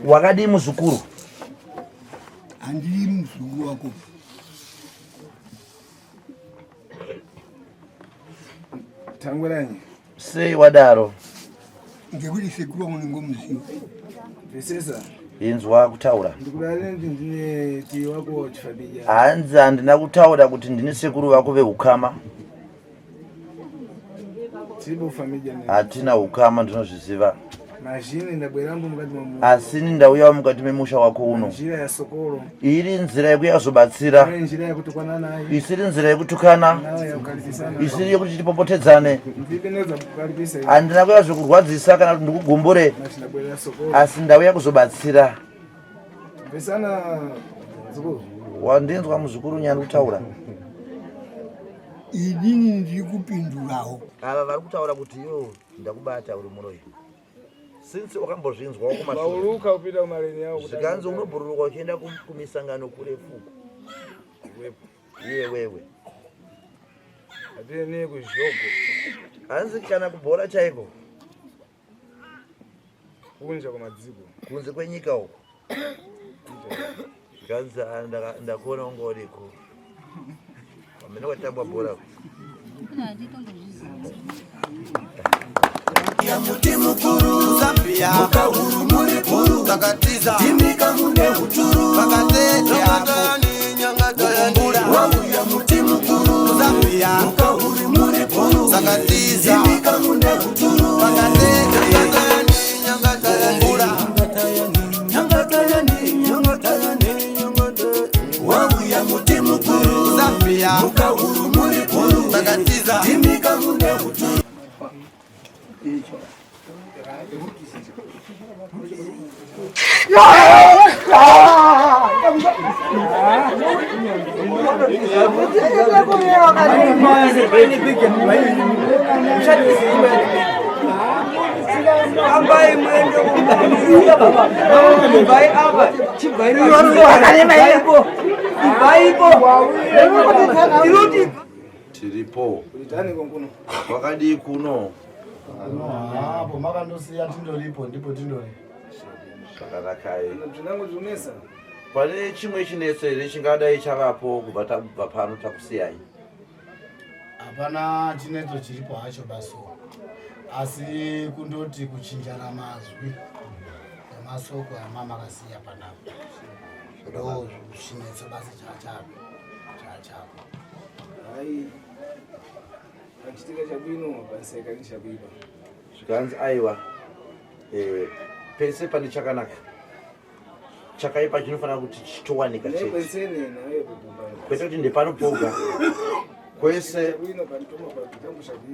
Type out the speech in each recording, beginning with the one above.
Wakadii muzukuru? Handiri muzukuru wako. Tanguranyi. Sei wadaro? Ngekuti sekuru wangu ndingomuziva. Bvisisa. Inzwa kutaura. Ndikudare ndine tiyi wako chifabija. Hanzi handina kutaura kuti ndini sekuru vako vehukama. Hatina ukama ndinozviziva. Asi ini ndauyawo mukati memusha wako uno. Iri nzira yekuyazobatsira. Isiri nzira yekutukana. Isiri yekuti tipopotedzane. Handina kuya zvekurwadzisa kana kuti ndikugumbure. Asi ndauya kuzobatsira. Wandinzwa muzukuru nyani kutaura. Inini ndiri kupindurawo. Ava vari kutaura kuti yo ndakubata uri muroyi. Since wakambozvinzwawo kumashure. Kupinda kumareni yawo. Zvikanzi unobhururuka uchienda kumisangano kurefu uko. Iye wewe. Atine kuzhogo. Hanzi kana kubhora chaiko. Kunja kwamadziko. Kunze kwenyika uko. Zvikanzi ah, ndakuona unga uriko. Pamene kwatambwa bhora. Muti mukuru Zambia mukahuru muri bhuru takatiza imika mune huturu vakateteakumbura wauya muti mukuru Zambia mukahuru muri bhuru takatiza imika mune huturu vakateteakumbura wauya muti mukuru Zambia mukahuru muri bhuru takatiza imika mune huturu Tiripo. Kwakadii kuno? Apo makandosiya tindoripo ndipo tindori. Zvakanakai. Pane chimwe chinetso here chingadai chavapo kubva tabva pano takusiyai? Hapana chinetso chiripo hacho baso. Asi kundoti kuchinjana mazwi emasoko amamakasiya panapa. Ndo chinetso basi chachako. Chachako. Hai. Pachitika chabwino paseka nechakuipa. Zvikanzi aiwa eh, pese pane chakanaka chakaipa chinofanira kuti chitowanika chete kwete kuti ndepano poga kwese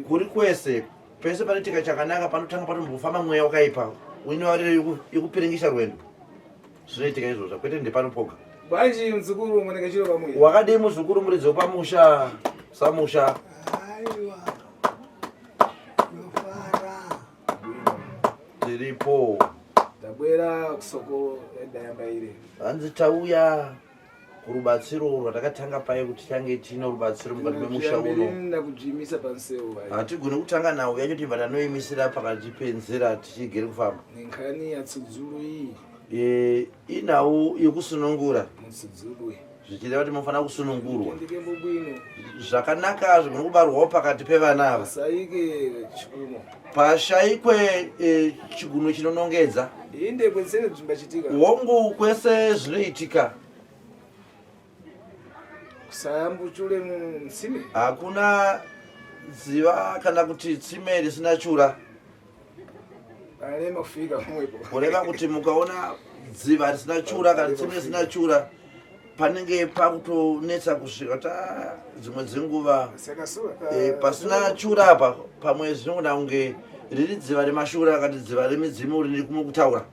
kuri kwese pese panoitika chakanaka panotanga patombofamba mweya wakaipa uine yekupiringisha rwendo zvinoitika izvozvo kwete ndepano poga Bwanji mzukuru mweneke chiro pamuya. Wakadii muzukuru muridzi wepamusha samusha. Aiwa. Nofara. Tiripo. Tabwera kusoko dayamba ire. Hanzi tauya kurubatsiro rwatakatanga paye kuti tange tiine rubatsiro mukati memusha uno. Ndakudzvimisa pamuseu. Hatigoni kutanga nhau yacho tibva tanoimisira pakati penzira tichigere kufamba. Nenkhani yatsudzulu iyi. E, inhau yekusunungura zvichireva kuti munofanira kusunungurwa zvakanaka zvigona kubarwawo pakati pevana ava pashaikwe e, chigunwe chinonongedza hongu kwese zvinoitika hakuna dziva kana kuti tsime risina chura Kureva kuti mukaona dziva risina chura kana tsime risina chura panenge pakutonetsa kusvika ta dzimwe dzenguva eh, pasina chura apa pamwe zvinogona kunge riri dziva remashura kana dziva remidzimu riri kumwe kutaura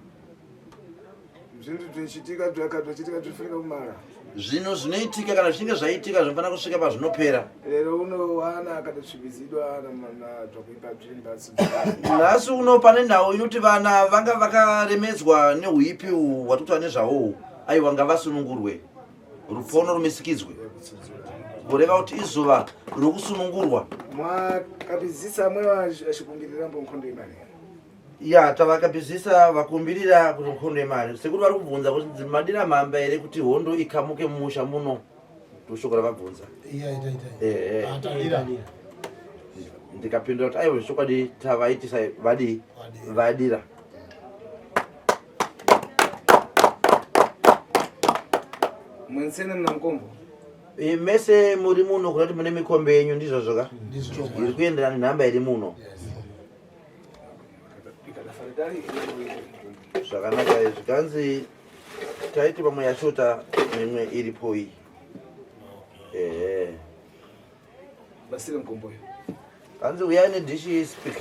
Zvinhu zvinochitika zvakachitika zvifanira kumara. Zvinhu zvinoitika kana zvichinge zvaitika zvinofanira kusvika pazvinopera. Lero uno wana akatosvibizidwa na zvakuipa zvimbatso. Nhasi uno pane nhau inoti vana vanga vakaremedzwa neuipi uhu hwatotwa nezvawo uhu aiwa ngavasunungurwe rupono rumisikidzwe kureva kuti izuva rokusunungurwa mwakapizisa mwewa ashikungirira mbo nkhondo imane. Ya, tavakabhizisa vakumbirira kuti hondo yemari. Sekuru vari kubvunza kuti madira mhamba here kuti hondo ikamuke mumusha muno. Ndoshoko ravabvunza. Iya ita ita. Eh, eh. Atadira. Ndikapindura kuti aiwa zvechokwadi tavaitisa vadii Vadira. vadira. Mwensene muna mukombo. E, mese muri muno kuda kuti mune mikombe yenyu ndizvozvo ka? Ndizvo. Iri kuenderana nenhamba iri muno. Yes. Ikadafaridari Zvakanaka izvi kanzi taiti pamwe yashota mimwe iripo iyi. Ehe. basire mukombo uyo. Hanzi uyai nedhishi speak.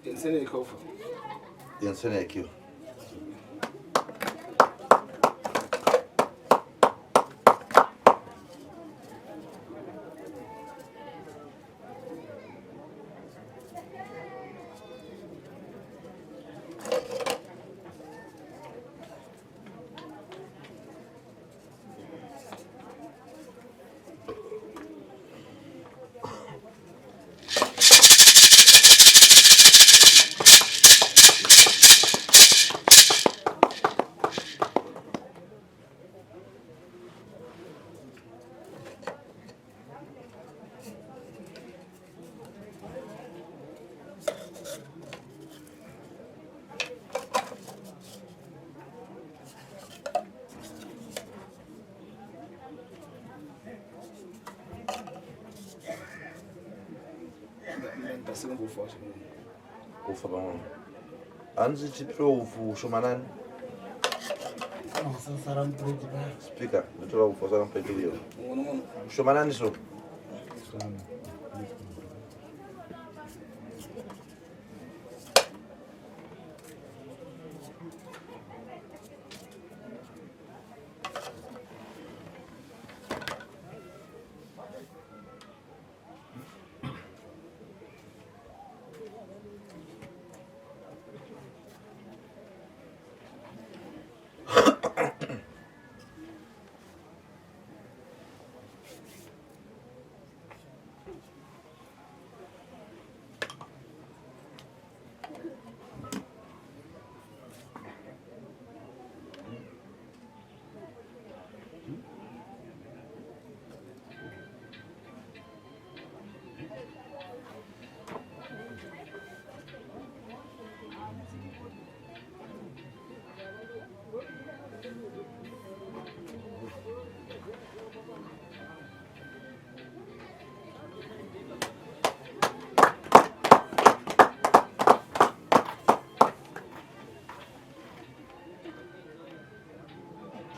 Ensene ikaufa. Yensene yakiwa. Basire ngufa wacho. Ufa pamwe. Hanzi tipiwe upfu ushomanani. Sara muplate paya. Speaker, ndotora upfu wasara muplate uyo. Ngono ngono. Ushomanani so.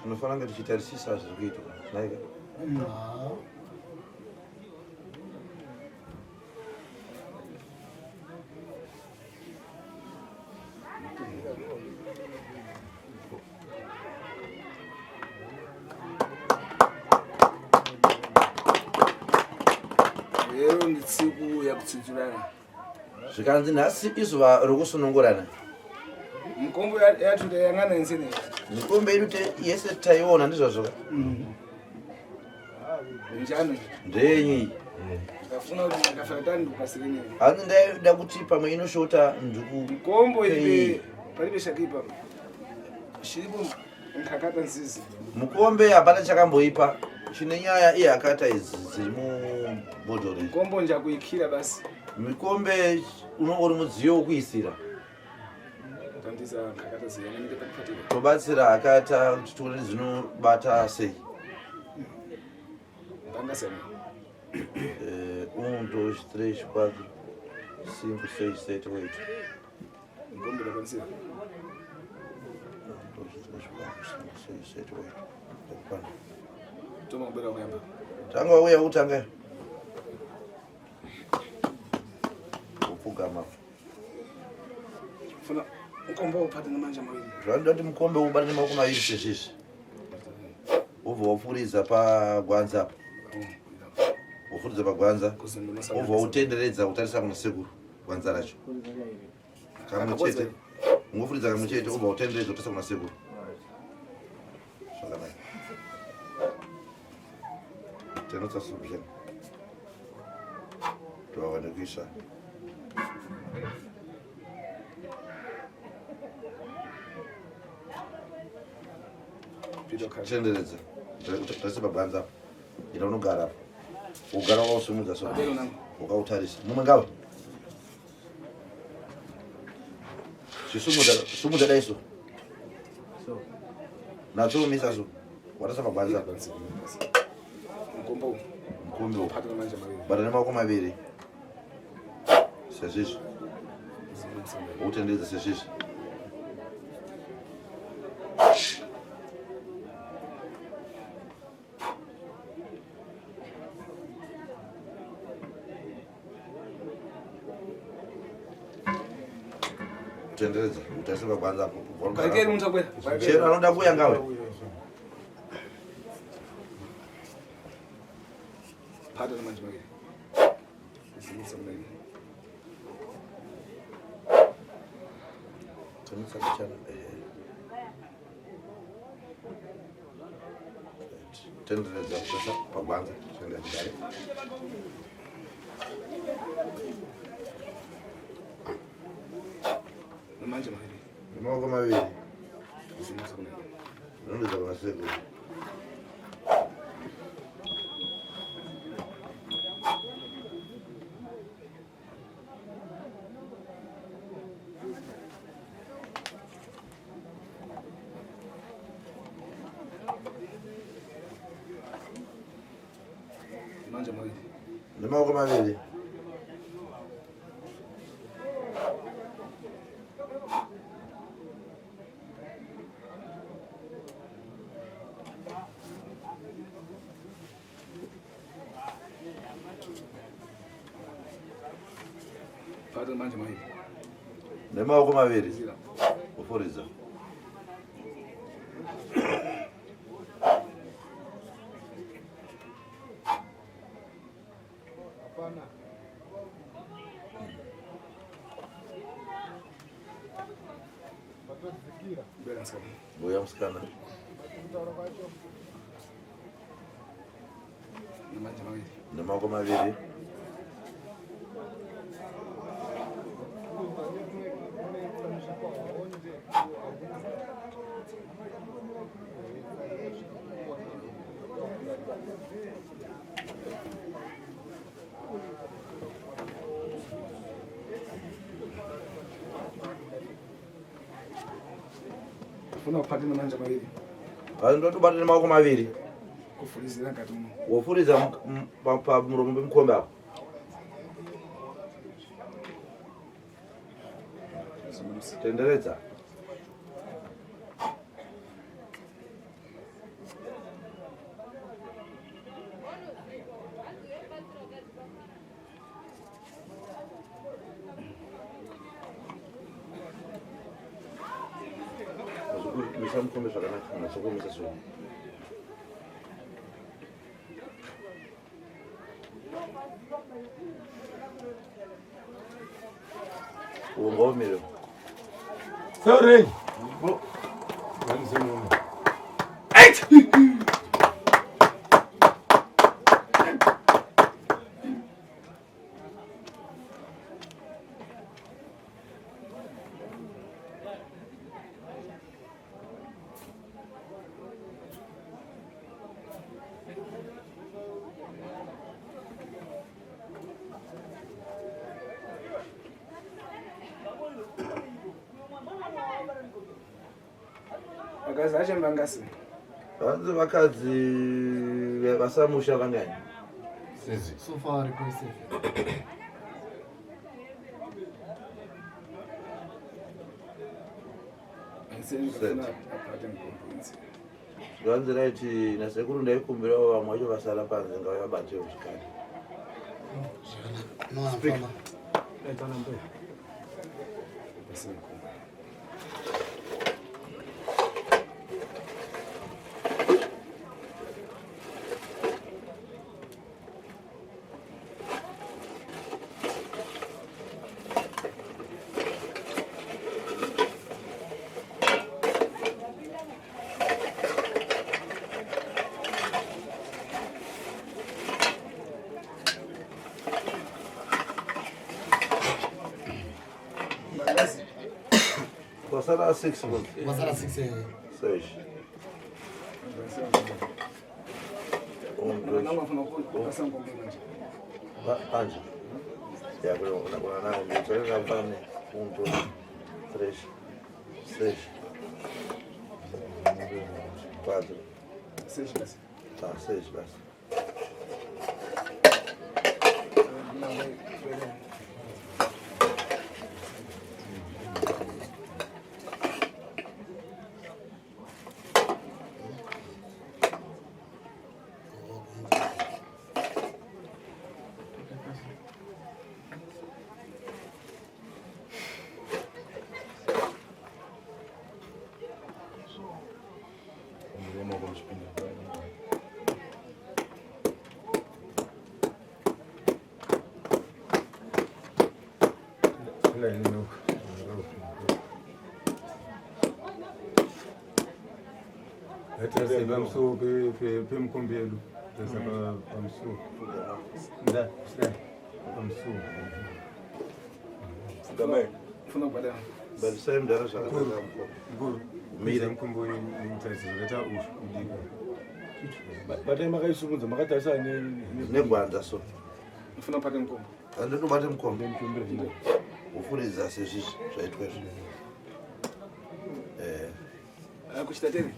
Tinofanira kunge tichitarisisa zviri kuitwa. Naika. Ah. Lero ndi tsiku ya kutsudzulana. Zvikanzi nhasi izuva rokusunungurana. Mukombo yathu tayang'ana ensene. Mikombe yedu yese taiona ndizvozvo ka? Njano. Ndeyenyu iyi. Ndafuna kuti ndakafaritani ndikupasire nini. Hanzi ndaida kuti pamwe inoshota nduku. Mukombo Ei. ibe palibe shakipa. Shiripo nkhakata nzizi. Mukombe hapana chakamboipa. Chine nyaya iye akata idzi dziri mubhodhoro iri. Mukombo njakuikhira basi. Mikombe unonge uri mudziyo wokuisira. Tandiza nkhakata ziyana nike takufatira. Tobatsira akata kuti tione dzinobata sei. Ndanga sema. 1, 2, 3, 4, 5, 6, 7, 8. Mukombo ndakwanisira. 1, 2, 3, 4, 5, 6, 7, 8. Ndakwana. Toma kubera kuyamba. Tanga wauya utanga. Upfugama. Funa mukombo upate namanja mawiri. Zvanoda kuti mukombe ubate nemaoko maviri sezvizvi. Wobva wafuridza pagwanza apa. Wafuridza pagwanza. Kuzindu Wobva wautenderedza kutarisa kuna sekuru. Gwanza racho. Kamwe chete. Ungofuridza kamwe chete ubva utenderedza utasa kuna sekuru. Zvakanaka. Tenotsa subject. Tovawane kuisa. Tenderedza. Tarisa pagwanza apo. Enda unogara apo. Ugara wakausimudza so. Wakautarisa. Mumwe ngawe. Chisumudza sumudza dai so. Natso umisa so. Watarisa pagwanza apo. Mukombo. Mukombe. Bata nemaoko maviri. Sezvizvi. Wokutenderedza sezvizvi. Tenderedza, utarise pagwanza apo. Chero anoda kuuya ngawe. Pardon manje manje. Zimisa mnene. Zimisa kuchana. Tenderedza kusa pagwanza. Tenderedza. Manje manje. Maoko maviri. Zimisa mnene. Nondedza kuna sekuru. Manje maviri. Nemaoko maviri. Pardon manje maviri. Nemaoko maviri. Kufuridza. Uya musikana. Nemaoko maviri. Funa upate namanja maviri. Asi ndotobata nemaoko maviri. Kufurizira mukati umo. Wofuridza pamuromo pemukombe apo. Tenderedza. Misa mukombe zvakanaka, natsokumisa so. Uwo ngaumire. Sorry. Vakadzi vacho vangasi. Vanzi vakadzi vasamusha vangani? So far requested. Zvanzi raiti nasekuru ndaikumbirawo vamwe vacho vasara panze ngauya vabatsire zvekare. No, I'm Kwasara 6 manje. Kwasara 6 eh. 6. Um, dois, Panje. Ya, kuna nao mbili, um, dois, três, seis, quatro. Seis basi. Tá, seis basi. Tarisai pamusuwo pemukombi yedu. Tarisa pamusuwo. Nda, kusai. Pamusuwo. Funa kubhadara. Barisai mudhara zvakanaka mukoma. Mukuru. Mire. Mukombi wenyu mutarisa zvakaita ushu kudika. Batai makaisumudza makatarisa Negwanza so. Funa upate mukombo. Andinobate mukombe. Ufuridza sezvizvi zvaitwa izvi. Eh, Kuchita tene.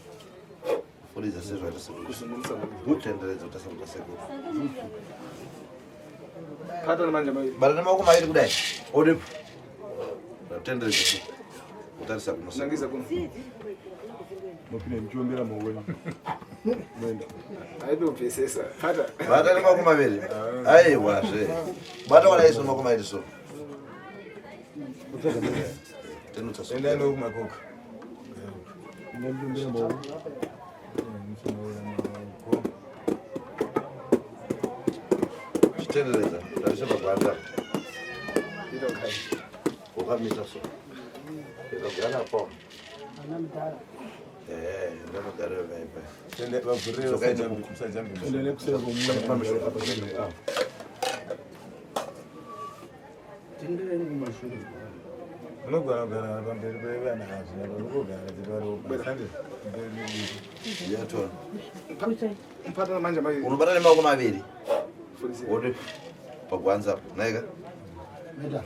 furidza sezvaita sekuru. Kuzungumisa. Kutenderedza kuti asakuta sekuru. Pata manje maviri. Bata nemaoko maviri kudai. Odipo. Ndakutenderedza so. Kutarisa kuno. Nangiza kuno. mapinda muchiombera maoko enyu. Moenda. Haipe kupesesa. Pata. Bata nemaoko maviri. Aiwa zve. Bata wadai so nemaoko maviri so. Tenutsa so. Enda nokumakoka. Pinda muchiombera maoko. Chitenderedza. Tarisa pagwanda. Ita ukhaya. Ukamisa so. Ikagara po. Eh, ndamugara vaipa. Enda vavhurire Dzokai nekuku. musajambe. Enda nekuseri kwomuna apa tende apa. Unogona kugara pamberi pevana hazvi apa unogara dzipariwo sande mberi Yatora. Pata manje maviri. Unobata nemaoko maviri. Fulisira. Woti pagwanza apo. Naika. Meta.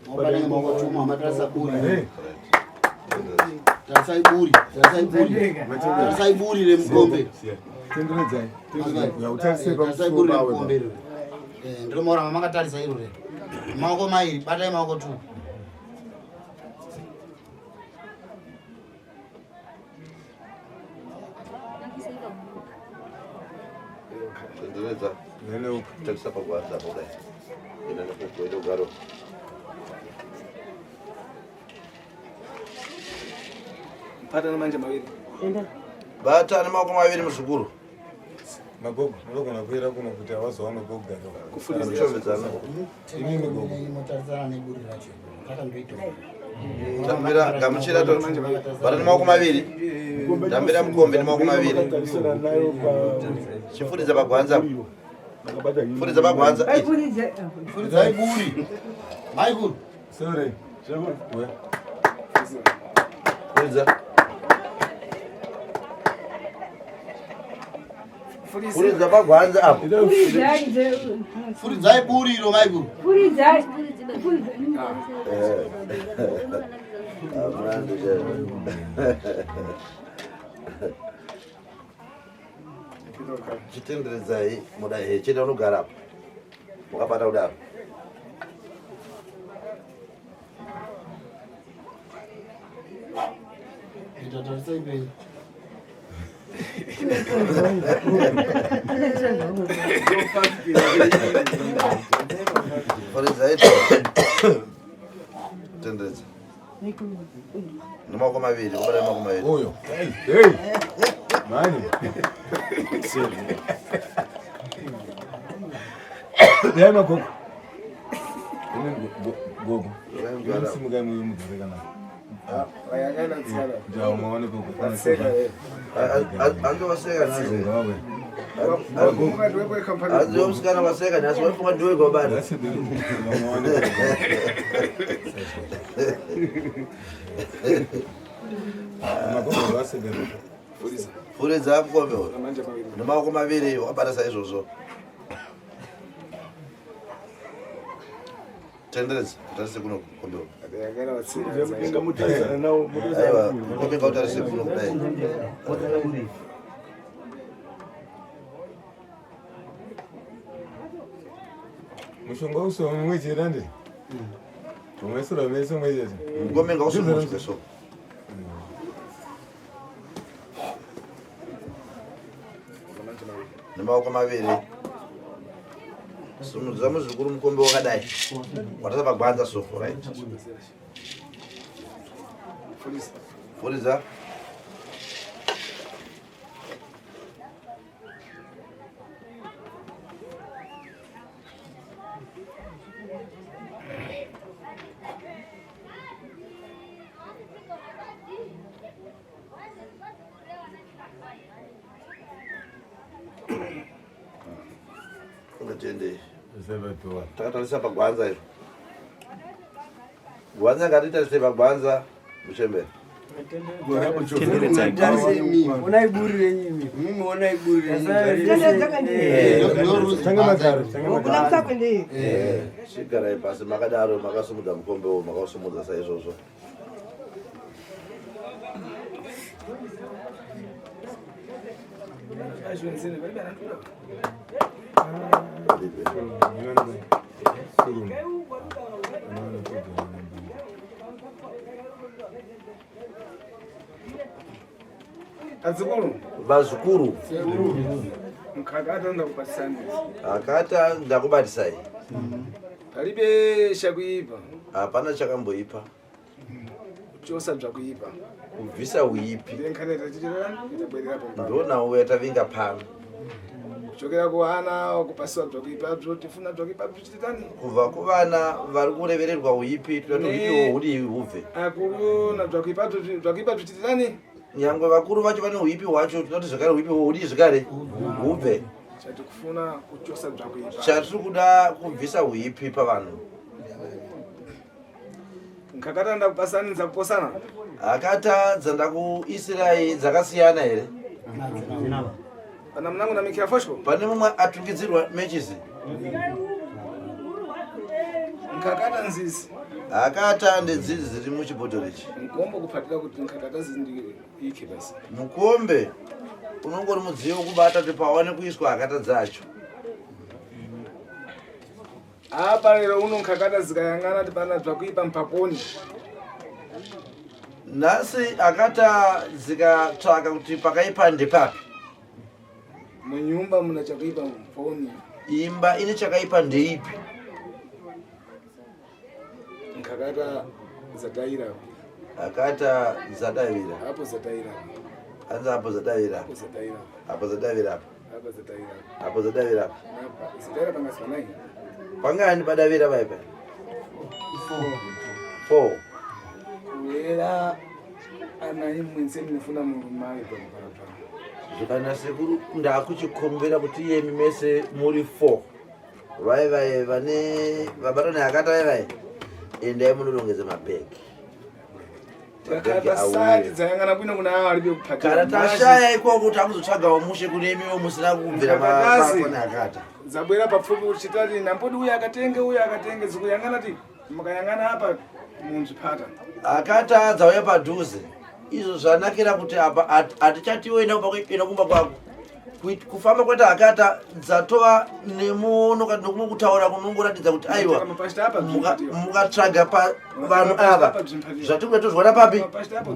Mobata nemaoko chuma matarisa buri. Hey, Tarisai buri. Tarisai buri. Tarisai buri remukombe. tenderedzai. Tenderedzai. Utarise Tarisai pamusuwo buri pawe. remukombe iro. Eh, ndiro maura makatarisa iro re. Maoko mairi, batai maoko tu. Tenderedza. Enda uko. Tarisa pagwanza apo kudai. Enda nekuku enda ugaro. Pata manje maviri. Bata nemaoko maviri muzukuru. Magogo, unogona kuira kuno kuti havazowana pekugara. Kufulisira. Muchovedzana. Imimi gogo. Motarisana neburi racho. Rakandoita. Tambira gamuchira to. Bata nemaoko maviri. Tambira mukombe nemaoko maviri. Makatarisana nayo pa Chifuridza pagwanza apo. makabata nyuma. Furidza pagwanza. Furidzai buri. Michael. Sorry. We. Furidza. Fulisira. Furidza pagwanza apo. Furidzai buri iro Michael. Ita ukhaya. Chitenderedzai mudai chenda unogara apo. Wakabata kudaro. Ita tarisai mberi. Furidzai to. Tenderedza. Nemaoko maviri, ubata nemaoko maviri. Uyo. Hey, hey. Mani. Dai magogo. Imi gogo. Mugara. Simukai muye mugare kana. Vayangana tsana. Kuti maone pekugara. Seka eh. Andowaseka naze. Ngavawe. Hanzi wemusikana waseka nhasi waifunga ndiwe gwabana. Furidza mukombe uyu nemaoko maviri wakabata saizvozvo. Tenderedza utarise kuno mukombe uyu. Aiwa mukombe ngautarise kuno kudai. Mushonga uso mumwe chete andi? Mumwe sura mese mumwe chete. Mukombe ngausimudzwe so. Nemaoko maviri. Simudza muzukuru mukombe wakadai. Watasa pagwanza so, right? Furidza. Ungatende. Takatarisa pagwanza iro. Gwanza ngatitarise pagwanza muchembere. Chigarai pasi makadaro makasumudza mukombe uwo makausumudza saizvozvo. Adzukuru. Vazukuru. Mukakata ndakubatisani. Akata ndakubatisai. Palibe chakuipa. Hapana chakamboipa. Kuchosa zvakuipa. Kubvisa uipi. Ndiye Ndonauya yatavinga pano. Kuchokera kuvana kupasiwa zvakuipa bzo tifuna zvakuipa bzo Kubva kuvana vari kurevererwa uipi toda kuti uipi hudii hubve. Akuru na zvakuipa zvakuipa zvichititani. Nyangwe vakuru vacho vane uipi hwacho toda kuti zvakare uipi hudii zvakare hubve. Chatikufuna kuchosa zvakuipa. Chatiri kuda kubvisa uipi pavanhu. Nkakata ndakupasanidza kuposana. Hakata dzandakuisirai dzakasiyana here? Pana munangu na Mikia Foshko. Pane mumwe atungidzirwa mechisi. Nkakata nzizi. Hakata ndedzizi dziri muchibhodhoro ichi. Mukombe kupatira kuti nkakata zizi ike basi. Mukombe unongori mudziyo wekubata kuti pawane kuiswa hakata dzacho. Apa lero uno nkakata zikayang'ana tipana zvakuipa mpaponi. Nhasi hakata dzikatsvaka kuti pakaipa ndepapi. Munyumba muna chakuipa mponi. Imba ine chakaipa ndeipi? Nkakata zataira. Hakata dzadavira. Apo zataira. Hanzi apo zadavira. Apo zataira. Apo zadavira apa. Apo zataira. Apo zadavira apa. Zataira pangasi panai. Pangani padavira paipa? Four. Kuwera ana imwe nsemnifuna murumai pamupapa. Zvikana sekuru ndakuchikombera kuti iyemi mese muri four. Vai vai vane vabatwa nehakata vai vai. Endai munorongedza mabhegi. Takata sati dzayangana bwino kuna ava alibe kupatira. Kana tashaya ikoko takuzotsvagawo mushe kune imiwo musina kubvira mabatwa nehakata. Dzabwera papfupi uchitati nambodi uya akatenge uya akatenge dzikuyangana ti mukayangana apa munzvipata. Hakata dzauya padhuze. Izvo zvanakira kuti apa hatichatiwo enda kumba kwako. Kufamba kweta hakata dzatova nemuono kana nokumwe kutaura kunongoratidza kuti aiwa mukatsvaga pavanhu ava zvatiri kuda tozviwana papi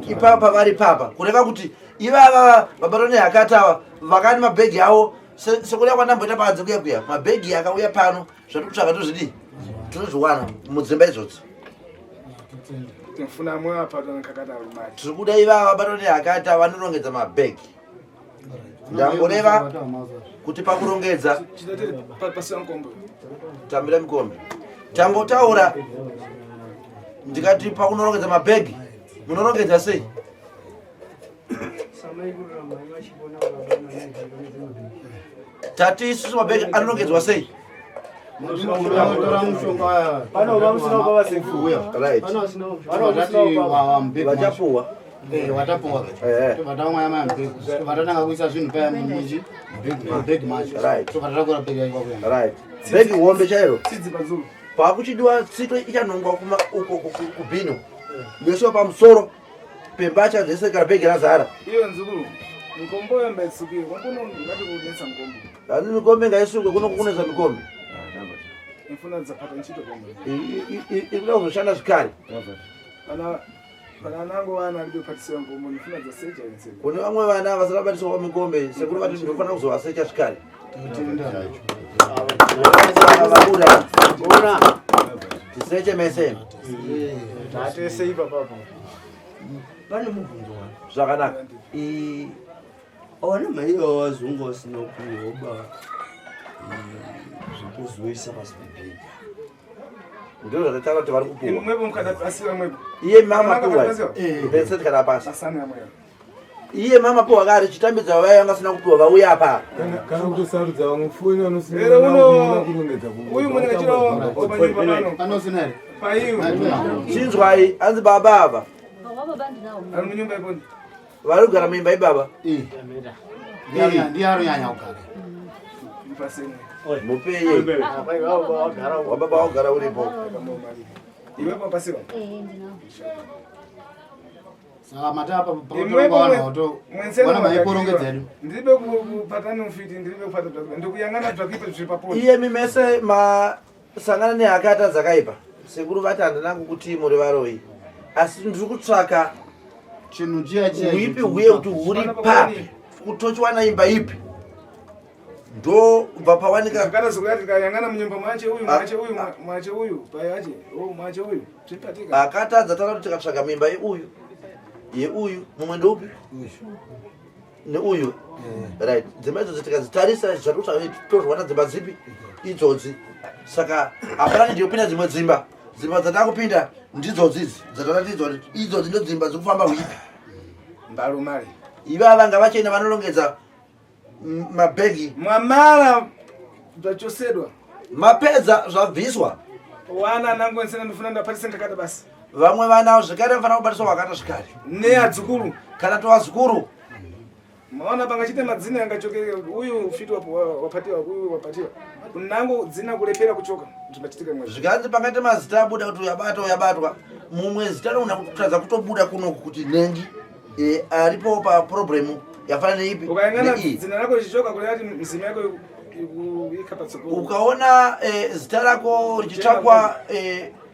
ipapa pavari papa kureva kuti ivava vabatwa nehakata ava vakani mabhegi avo sekureva kwandamboita panze kuya kuya mabhegi akauya pano zvatiri kutsvaga tozvidii tinozviwana mudzimba idzodzo. Tiri kuda ivava vabatwa nehakata vanorongedza mabhegi. Ndangoreva kuti pakurongedza tambira mikombe tambotaura ndikati pakunorongedza mabhegi munorongedza sei? Tati isusu mabhegi anonongedzwa sei? Vachapuwa. Watapuwa tobva tamwaya maya mubhegi, tobva tatanga kuisa zvinhu paya muchi mubhegi macho, tobva tatakura bhegi yacho kwakuenda. Right, bhegi hombe chairo pakuchidiwa tsito ichanongwa kuma uko kubhino yoisiwa pamusoro pembatya dzese kana bhegi razara. Iyo nzukuru, mikombo yamba itsukire kombono ngati kunetsa mukombo. Ani mikombe ngaisukwe kuno kunetsa mikombe. Imfuna dzapata ntchito kombo. Ikuda kuzoshanda zvikare. Pana pana nango vana alibe patisira mukombo, ndifuna dzasecha itsika. Kune vamwe vana vasati vabatiswa pamikombe, sekuru vati ndinofanira kuzovasecha zvikare. Vabuda tiseche mese. Tatese ipapapo. Pane mubvunzo wani. Zvakanaka. Awana mai wazungu wasina kuhoba zvekuzoisa pasi pebhegi. Ndizvo zvatataura kuti vari kupuwa. Imwepo mukadapasira mwepo. Iye mama puwa beseti kana pasi. Asani amweyo. Iye mama puwa kare chitambidza vaya vanga vasina kupiwa vauya apa. Kana kutosarudza vamwe foni Ere uno vanosina uyu mwene kachiro panyumba pano. Panosina here? Paiwe. Chinzwai, hanzi baba ava Ari munyumba iponi. Vari kugara muimba ibaba. Ndiye aronyanya kugara. Mpaseni. Mupeye wababa wagara uripo. Iwepo pasiwa. Saka mata apa Imwepo pakutorongwa mwenseni wana maiporongedza edu. Ndiribe kupatana mufiti, ndiribe kupata bzvakipa. Ndikuyangana bzvakipa zviri paponi. Iyemi mese masangana nehakata dzakaipa. Sekuru vati handina kukuti muri varoi, asi ndiri kutsvaka chinhu chiya chiya. Huipi huye kuti huri papi, kutochiwana imba ipi, ndobva pawanika. Zvakada zvokuti tikayangana munyumba mwache uyu, mwache uyu, mwache uyu, pai ache, oh mwache uyu. Zvipatika. Akatadza tara kuti tikatsvaga muimba yeuyu, yeuyu mumwe ndeupi neuyu, right? Dzimba idzodzi tikadzitarisa zvatiri kutsvaga tozviwana dzimba dzipi idzodzi. Saka hapana ndiyopinda dzimwe dzimba. Dzimba dzatakupinda ndidzodzi idzi dzataratidzwa kuti idzodzi ndo dzimba dzikufamba huipi. Mbalumali. Ivava ngavachienda vanorongedza mabhegi. Mwamala zvachosedwa. Mapedza zvabviswa. Wana nangu nsena ndifuna ndapatise ndakada basi. Vamwe vana zvekare vanofanira kubatiswa wakata zvikare. Neadzukuru. Kana tovazukuru. Maona pangachite madzina angachokere uyu ufiti wapatiwa, uyu wapatiwa. Kunango dzina kulepera kuchoka zvimachitika mwe. Zvikanzi pangaite mazita abuda kuti uyabatwa, uyabatwa, mumwe zita rinoona kutadza kutobuda kunoku kuti nengi aripo paproblemu yafanana neipi Ukayangana neiyi. dzina rako richichoka kureva kuti mizima yako ika patsogolo. Ukaona zita rako richitsvakwa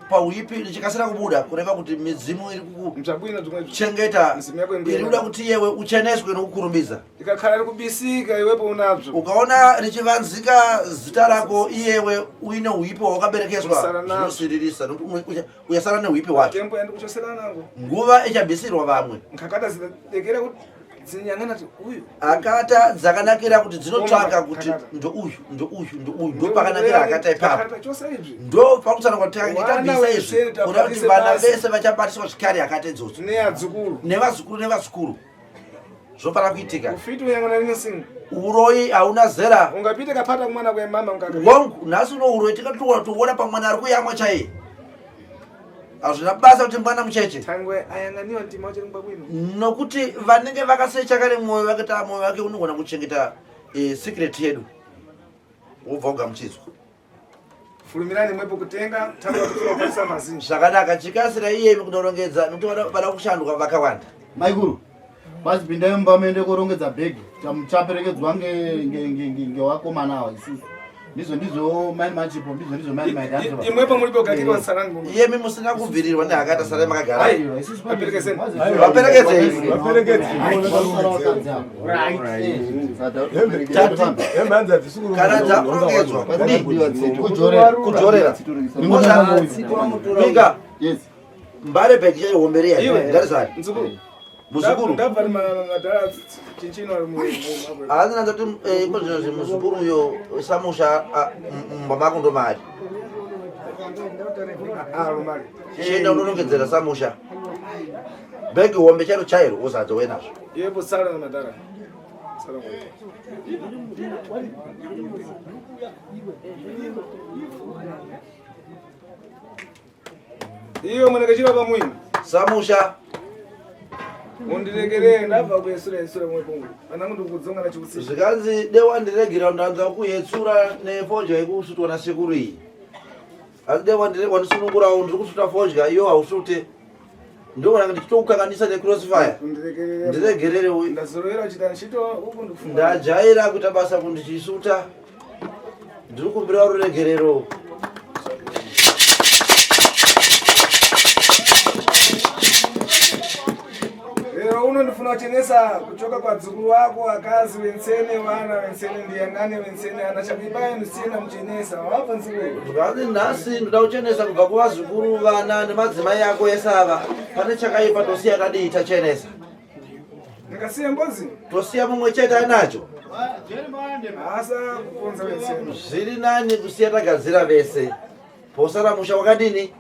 pauipi richikasira kubuda, kureva kuti midzimu iri kukuchengeta, iri kuda kuti yewe ucheneswe nokukurumbidza. Ikakhala rikubisika iwepo unazvo. Ukaona richivanzika zita rako iyewe uine uipi hwawakaberekeswa, Usara nazvo. zvinosiririsa nokuti uyasara neuipi hwacho. Tembo yandikuchosera nango. Nguva ichabvisirwa vamwe. Nkakata zidekera kuti dzinyangana kuti uyu. Akata dzakanakira kuti dzinotsvaka kuti ndouyu, ndouyu, ndouyu, ndopakanakira akata ipapo. Kakata chose izvi. Ndo pakutsana kuti Vana tabvisa izvi wesere kuda kuti tabatise vana basi. vese vachabatiswa zvikare akata idzodzo. Neadzukuru. Nevazukuru, nevazukuru zvofanira kuitika. Ufiti uyangana rinosinga. Uroyi hauna zera. Ungapite kapata kumwana kwemama ungaka. Wangu nhasi uno uroyi tikatoona toona pamwana ari kuyamwa chaiye. Hazvina basa kuti mwana mucheche. Tangwe ayanganiwa ndima wacho ngwa kwino. Nokuti vanenge vakasecha kare mwoyo wake, ta mwoyo wake unogona kuchengeta secret yedu, wobva ugamuchidzwa. Fulumirani mwepo kutenga tanga kutora kupatisa mazinji. Zvakanaka, chikasira iyemi kunorongedza nokuti vada kushandwa vakawanda. Maikuru, basi pindai mumba muende korongedza bhegi, muchaperekedzwa ngevakomana ava. Isusu ndizvo ndizvo mai machipo, ndizvo ndizvo mai maidhanzo. Imwepo muripo gakirwa sarani muno. Iyemi musina kubvirirwa nehakata, sarai makagara. Aiwa, isusu Vaperekedzei. Kana dzakurongedzwa kudii? Kujorera. Mika. Mbare bhegi chaiyo hombe riya. Iwe. Ngarizari. Muzukuru. Muzukuru. Ndabva ari madhara chinchino ari mu. Hazi nanzoti iko zvino zvi muzukuru uyo samusha mumba mako ndomari. Ah, rumari. Chienda unorongedzera samusha. Bhegi hombe chairo chairo wozadza uye nazvo. Yebo sala na madara. Sala ngwe. Iyo mwenekechira pamwini. Samusha. Undiregerere ndabva kuyesura yesura mwe pungu. Anangu ndikudzonga na chikusi. Zvikanzi dewa ndiregera ndanza kuyetsura nefodya yekusutwa nasekuru iyi. Asi dewa wandisunungurawo ndiri kusuta fodya iyo hausute. Ndoona ndichitokukanganisa necrossfire. Ndiregerere uyu. Ndazorowera uchita nchito uku ndikufunga. Ndajaira kuita basa kundichisuta. Ndiri kumbira ruregerero. Lero uno ndifuna kuchenesa kuchoka kwa dzukuru wako akazi wensene vana wensene ndiyangane wensene ana chakuipai musiyena muchenesa wabva nzikuru. Zvikanzi nhasi ndoda kuchenesa kubva kuvazukuru vana nemadzimai ako ese ava. Pane chakaipa tosiya tadii tachenesa. Ndikasiya mbozi. Tosiya mumwe chete ainacho. Asa kuponza wensene. Zviri nani kusiya tagadzira vese. Posara musha wakadini?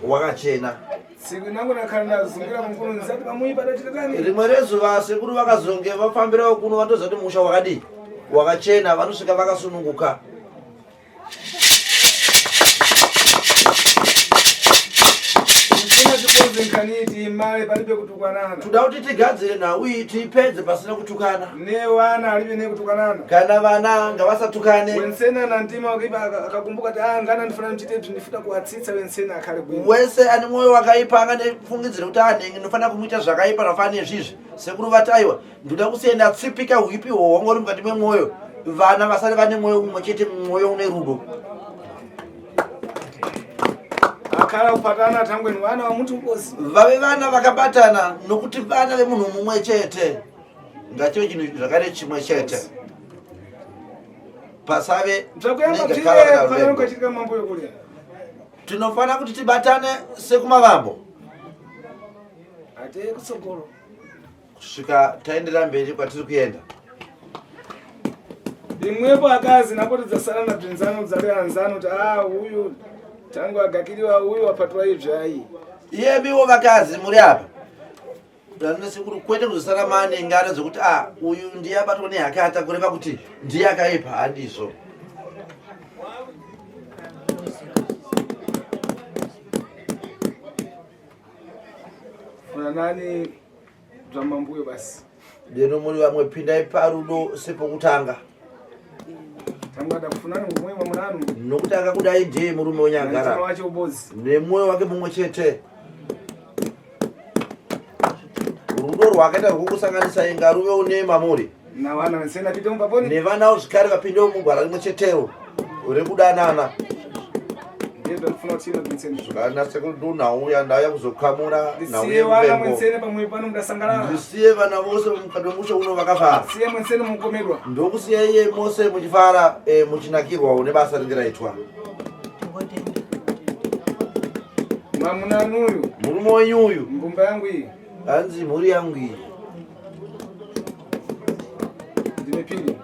Wakachena. Siku nangu nakhala ndazungira mukuru ndisati pamuipa dachita tani. Rimwe rezuva sekuru vakazonge vafambirawo kuno vatoziva kuti musha wakadii? Wakachena vanosvika vakasununguka. Ndifuna tikonze nkaniti male palibe kutukwanana. Toda kuti tigadzire nhau iyi tiipedze pasina kutukana. Nevana alibe nekutukanana. Kana vana ngavasatukane. Wensene ana mtima wakaipa akakumbuka kuti ah ngana ndifuna ndichite izvi ndifuna kuwatsitsa wensene akhale bwino. Wese ane mwoyo wakaipa anganefungidzira kuti anenge ndinofanira kumuita zvakaipa zvakafanana nezvizvi. Sekuru vati aiwa ndoda kusiya ndatsipika huipi ihwohwo hwanga uri mukati memwoyo. Vana vasare vane mwoyo mumwe chete mwoyo une rudo. Akhala kupatana tangweni vana vamuti ukosi. Vave vana vakabatana nokuti vana vemunhu mumwe chete. Ngative chinhu zvakare chimwe chete. Pasave Zvakuyamba nenge bzire kava kana fanira ruvengo. kukachitika mambo yokulya. Tinofanira kuti tibatane sekumavambo. Ate kutsogolo. Kusvika taendera mberi kwatiri kuenda. Imwepo akazi napoti dzasara na bzinzano dzale anzano kuti ah uyu tangu agakiriwa uyu wapatwa izvi ayi. Iyemiwo vakazi muri apa. Sekuru kwete kuzosara mane ngano dzekuti ah uyu ndiye abatwa nehakata kureva kuti ndiye akaipa handizvo. Funanani zvamambuyo basi. Deno muri vamwe pindai parudo sepokutanga. Tangada kufunana mumwe mamunanu. Nokuti akakudai ndiye murume wenyagara. Wacho ubozi. Nemwoyo wake mumwe chete. Rudo rwakaita rwokusanganisa inga ruve une mamuri. Navana vesena pite mupaponi. Nevanawo zvekare vapindewo mugwara rimwe chetero rekudanana. Kana sekuru ndunhauya ndauya kuzokamura nhau Ndisiye vana yeruvengo. mwensene pamwe pano mudasangalala. Ndisiye vana vose mukati memusha uno vakafara. Siye mwensene mukomedwa. Ndokusiya iye mose muchifara muchinakirwawo nebasa ringe raitwa. Mwamuna uyu. Murume wenyu uyu. Mbumba yangu iyi. Hanzi mhuri yangu iyi. Ndine pili.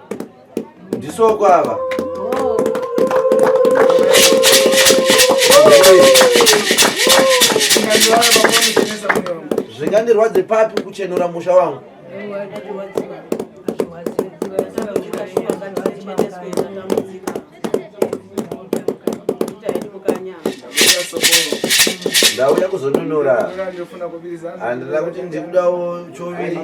Ndisoko ava. Zvingandirwadze papi kuchenura musha wangu? Ndauya kuzonunura. Handina kuti ndikudawo choviri.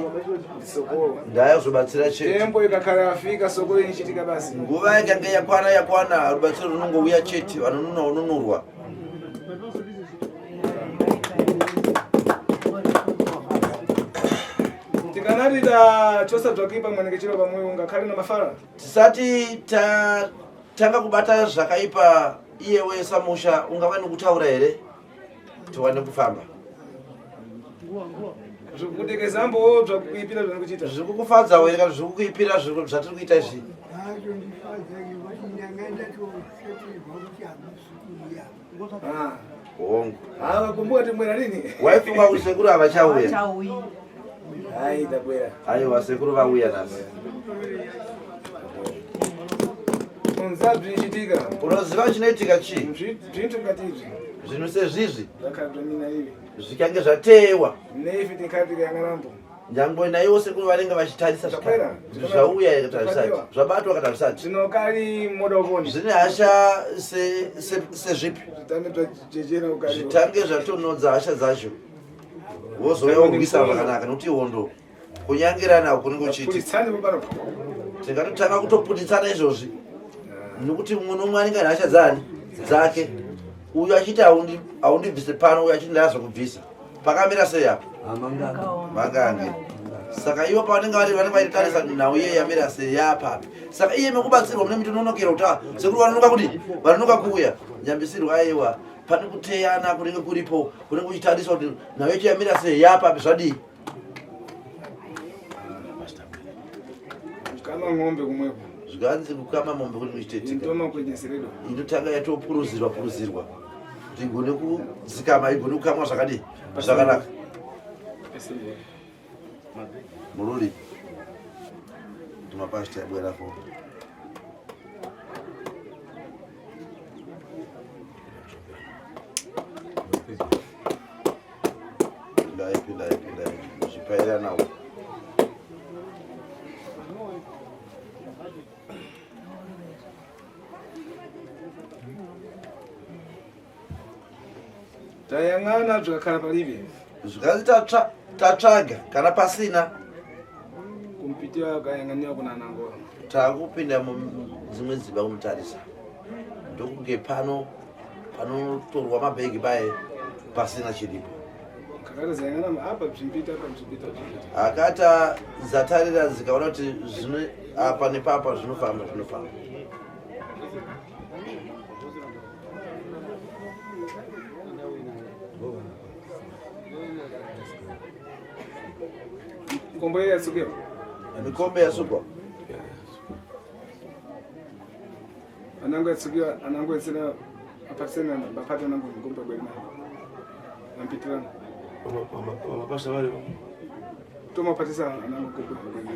Ndauya kuzobatsira chete. Tembo ikakhala yafika soko inichitika basi. Nguva ikange yakwana yakwana rubatsiro runongouya chete vanonuna unonurwa. Tikanati tachosa zvakuipa mwenekechero pamwe ungakhale na mafara. Tisati tatanga kubata zvakaipa iyewe samusha ungava nekutaura here tiwane kufamba. Zvikutekezambo zvakuipira zvanikuchita. Zviri kukufadza here kana zviri kukuipira zvatiri kuita izvi? Zvazondifadza ngekuti ndanga ndatoshatirwa kuti hamusi kuuya. Hongu. Wakumbuka timwera nini? Waifunga kuti sekuru havachauya. Hai tabwera. Aiwa sekuru vauya nhasi. Unza zvinochitika. Unoziva chinoitika chii? Zvintu ngati izvi. Zvinhu sezvizvi Zvakabva mina ivi. Zvikange zvateyewa. Neife tinkati yangarambo. Nyangwe naiwo sekuru vanenge vachitarisa Zvapera. zvauya here kana zvisati zvabatwa kana zvisati. Zvinokari moda uvone. Zvine hasha sezvipi? Zvitange zvajejera ukari. Zvitange zvatonodza hasha dzacho. Wozouya worwisa zvakanaka nekuti hondo kunyangirana kunenge kuchiitika. Tingatotanga kutoputitsana izvozvi nekuti mumwe nomumwe anenge ane hasha dzani dzake. Uyu achiti haundibvise pano, uyu achiti ndazokubvisa. Pakamira sei apa? Makange. Saka ivo pavanenge vari vanenge vachitarisa nhau iye yamira sei yapapi. Saka iye mekubatsirwa mune mitononokera kuti ah, sekuru vanonoka kudi vanonoka kuuya. Nyambisirwa aiwa pane kuteyana kunenge kuripo kunenge kuchitariswa kuti nhau yacho yamira sei yapapi zvadii. Kukama ng'ombe kumweko. Zvikanzi kukama mombe kuri kuchitetika. Inotanga yatopuruzirwa puruzirwa kuti igone kudzikama igone kukamwa zvakadii zvakanaka. Mururi tumapasita yabwerako. Pindai, pindai, pindai. Zvipaira nawo. Tayang'ana zvakakhala palibe. Zvikanzi tatsvaga kana pasina. Kumpitiwa akayang'aniwa kuna anangora. Takupinda mudzimwe dzimba kumutarisa. Ndokunge pano panotorwa mabhegi paye pasina chiripo. Akata dzatarira dzikaona kuti zvino apa nepapa zvinofamba zvinofamba. Mikombe yasukwa. Mikombe yasukwa. Anangu yatsukiwa anangu etsena apatsena bapata anangu mikombe bwena. Nampitirana. Mapasha vari. Tomapatisa anangu kombe bwena.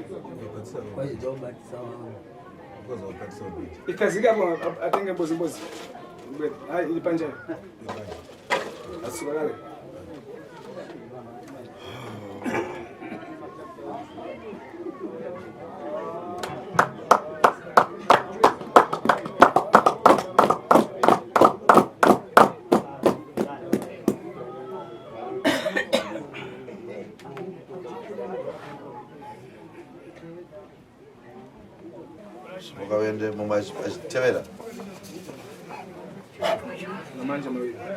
Ikazika apo atenge mbozi mbozi. Bwena. Hai ili panja. Asuka kale. Ukaende mumwe achitevera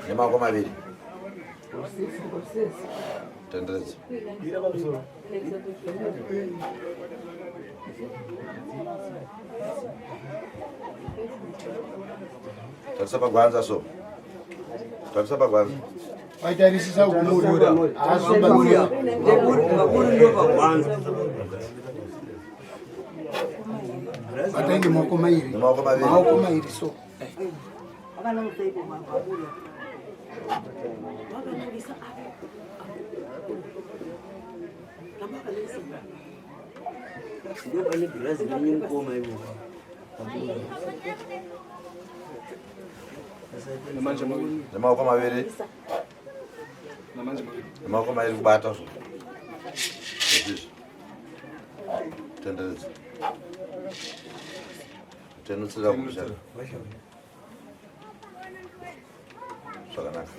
nemaoko maviri tenderedza tarisa pagwanza so tarisa pagwanza Waitarisisa kumuri. Makuri ndo pagwanza. Batenge maoko mairi. Nemaoko maviri. Maoko mairi so. Ndo pane bhurazi renyu mukoma ivo. Nemaoko maviri. Nemaoko maviri kubata zvo. Izvi. Tenderedza. Tenutsira kushata. Zvakanaka.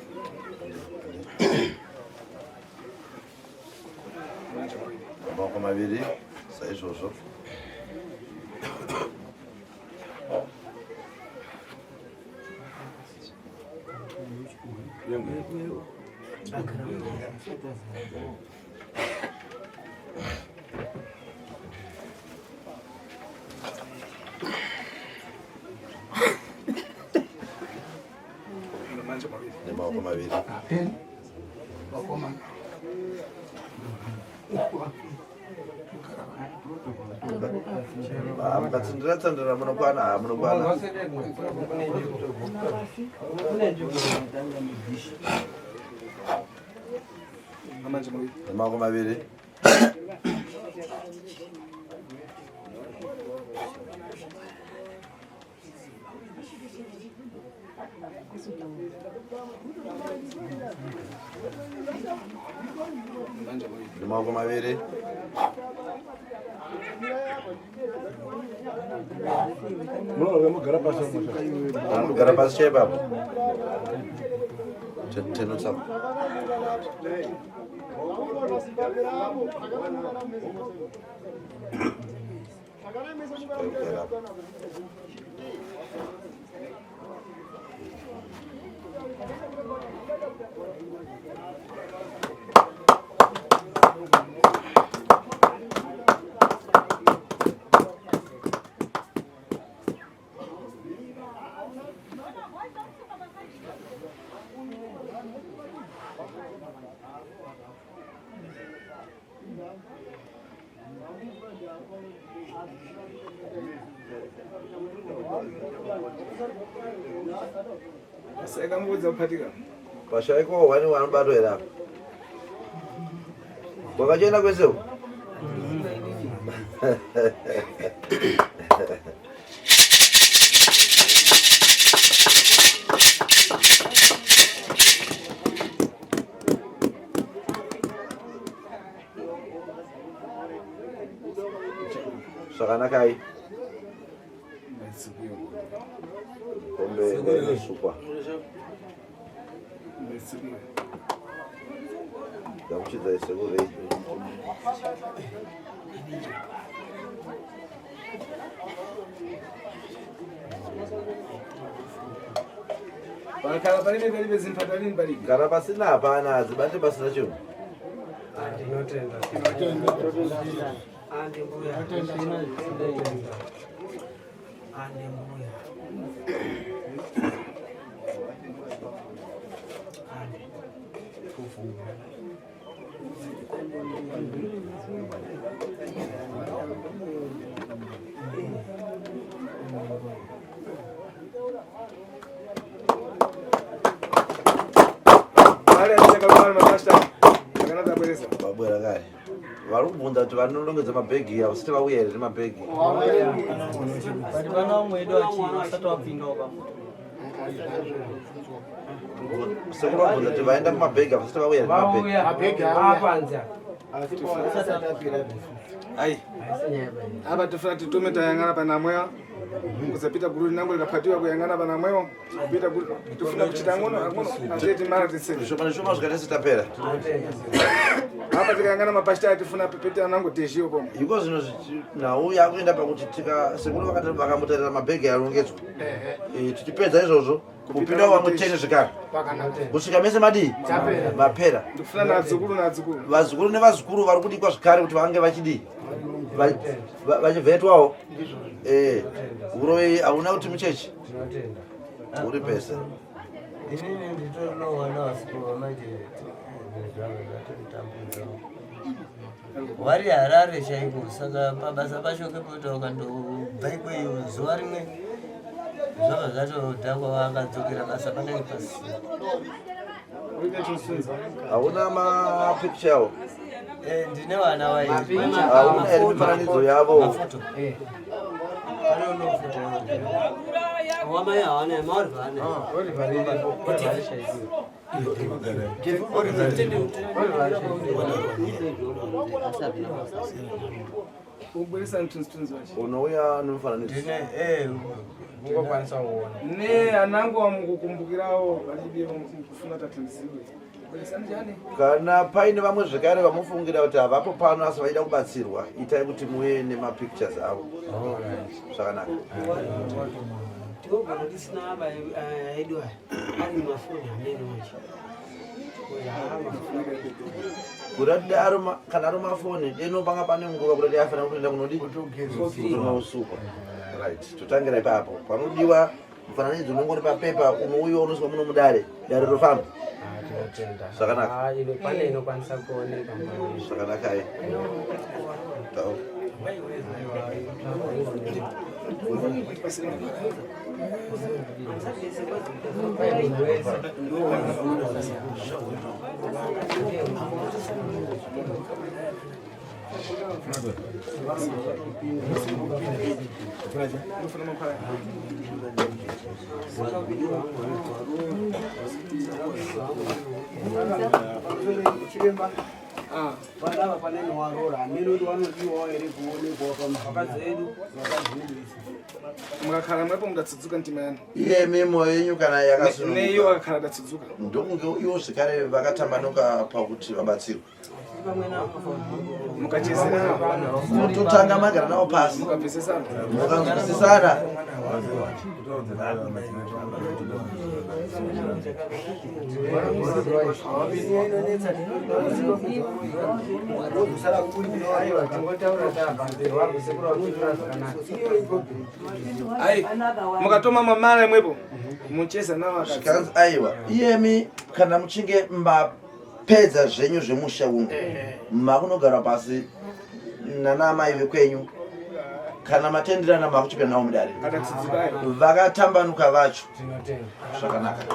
Maoko maviri saizvozvo. Nemaoko maviri. Mukatsindira tsindira munokwana ha munokwana. Nemaoko maviri. Nemaoko maviri. Munogara pasi. Anogara pasi chaipo apo. Tenotsa. Saka mubudza kupatika. Pashaikwa wani wanobatwa here apa? Kwakachena kwese uku? Zvakanakai. Kombe inosukwa. Gamuchidzai sekuru rei. Pakala palibe palibe zimfatalini palibe. Kana pasina hapana, hadzibate pasina chinhu. Ndinotenda. Ande mbuya. Ndinotenda. Ande mbuya. Ande. Kufunga. Mari atichaka mapasta. Akana tabweresa. Vabwera kare. Vari kubvunza kuti vanorongedza mabhegi avo siti vauya here nemabhegi. But vana vamwe vedu vasati vapindawo pamoto. Sekuru vabvunza kuti vaenda kumabhegi avo siti vauya here nemabhegi. Mabhegi apanza. Ai. Apa tifuna titume tayang'ana panamweyo. Kuzapita guru nangu likapatiwa kuyang'ana panamweyo. Kupita guru tifuna kuchita ngono ngono azeti mara tiseni. Zvishoma neshoma zvikaita setapera. Apa tikayang'ana mapasta tifuna pepeta nangu tezhiyo pomwe. Iko zvino nhau yakuenda pakuti tika sekuru vakati vakambotarira mabhegi arongedzwa. Tichipedza izvozvo kupinda vamwe tene zvekare. Kusvika mese madii? Mapera. Ndikufuna nadzukuru nadzukuru. Vazukuru nevazukuru vari kudikwa zvekare kuti vange vachidii? Vachivhetwawo. Uroyi hauna kuti muchechi. Tinotenda. Uri pese. Inini nditorino wana wasikuru manje zvanga zvatotambudza. Wari Harare chaiko saka pabasa pacho kepota ukandobva ikweyo zuva rimwe zvabva zvatodhakwa vakadzokera basa panenge pasina. Hauna mapicture awo? Ndine vana vairi. Hauna here mifananidzo yavo? Mafoto. Pane unofoto Wamai hawana maorivhana. Ubweresa mthunzi wacho. Unouya nemufananidzo. Ungokwanisa kuona. Ne anangu wamukukumbukirawo vachibira kufuna tatanziwe. Bweresani chani? Kana paine vamwe zvekare vamufungira kuti havapo pano asi vaida kubatsirwa, itai kuti muuye nemapictures avo. Zvakanaka. Tinogona tisina aba edu aya ari mafoni amene manje. Kuti kana ari mafoni deno panga pane nguva kuti afanira kutoenda kunodi kutonosukwa. Right, totangira ipapo. Panodiwa mufananidzo unonge uri papepa unouyiwa unoiswa muno mudare, dare rofamba. Tinotenda. Zvakanaka. Pane inokwanisa kuoneka. Zvakanakai. Tau. Chiremba vana ava pane nowarora hameno kuti vanodiwawo here kuonekwawo pamvaka dzedu vakadzi vedu isu mukakhala mwepo mudatsudzuka mtima yanu Iye mimoyo yenyu kana neiyo yakasununguka akakhala adatsudzuka ndokunge iwo zvekare vakatambanuka pakuti vabatsirwe. Mukachezerana. Mototanga magara navo pasi. Mukabvisisana. Mukanzwisisana. Ai, mukatoma mamala imwepo mucheza nawo akadzi. Zvikanzi aiwa, iyemi kana muchinge mapedza zvenyu zvemusha uno, makunogara pasi nana amai vekwenyu, kana matenderana makuchipinda navo mudare. Vakatambanuka vacho zvakanaka.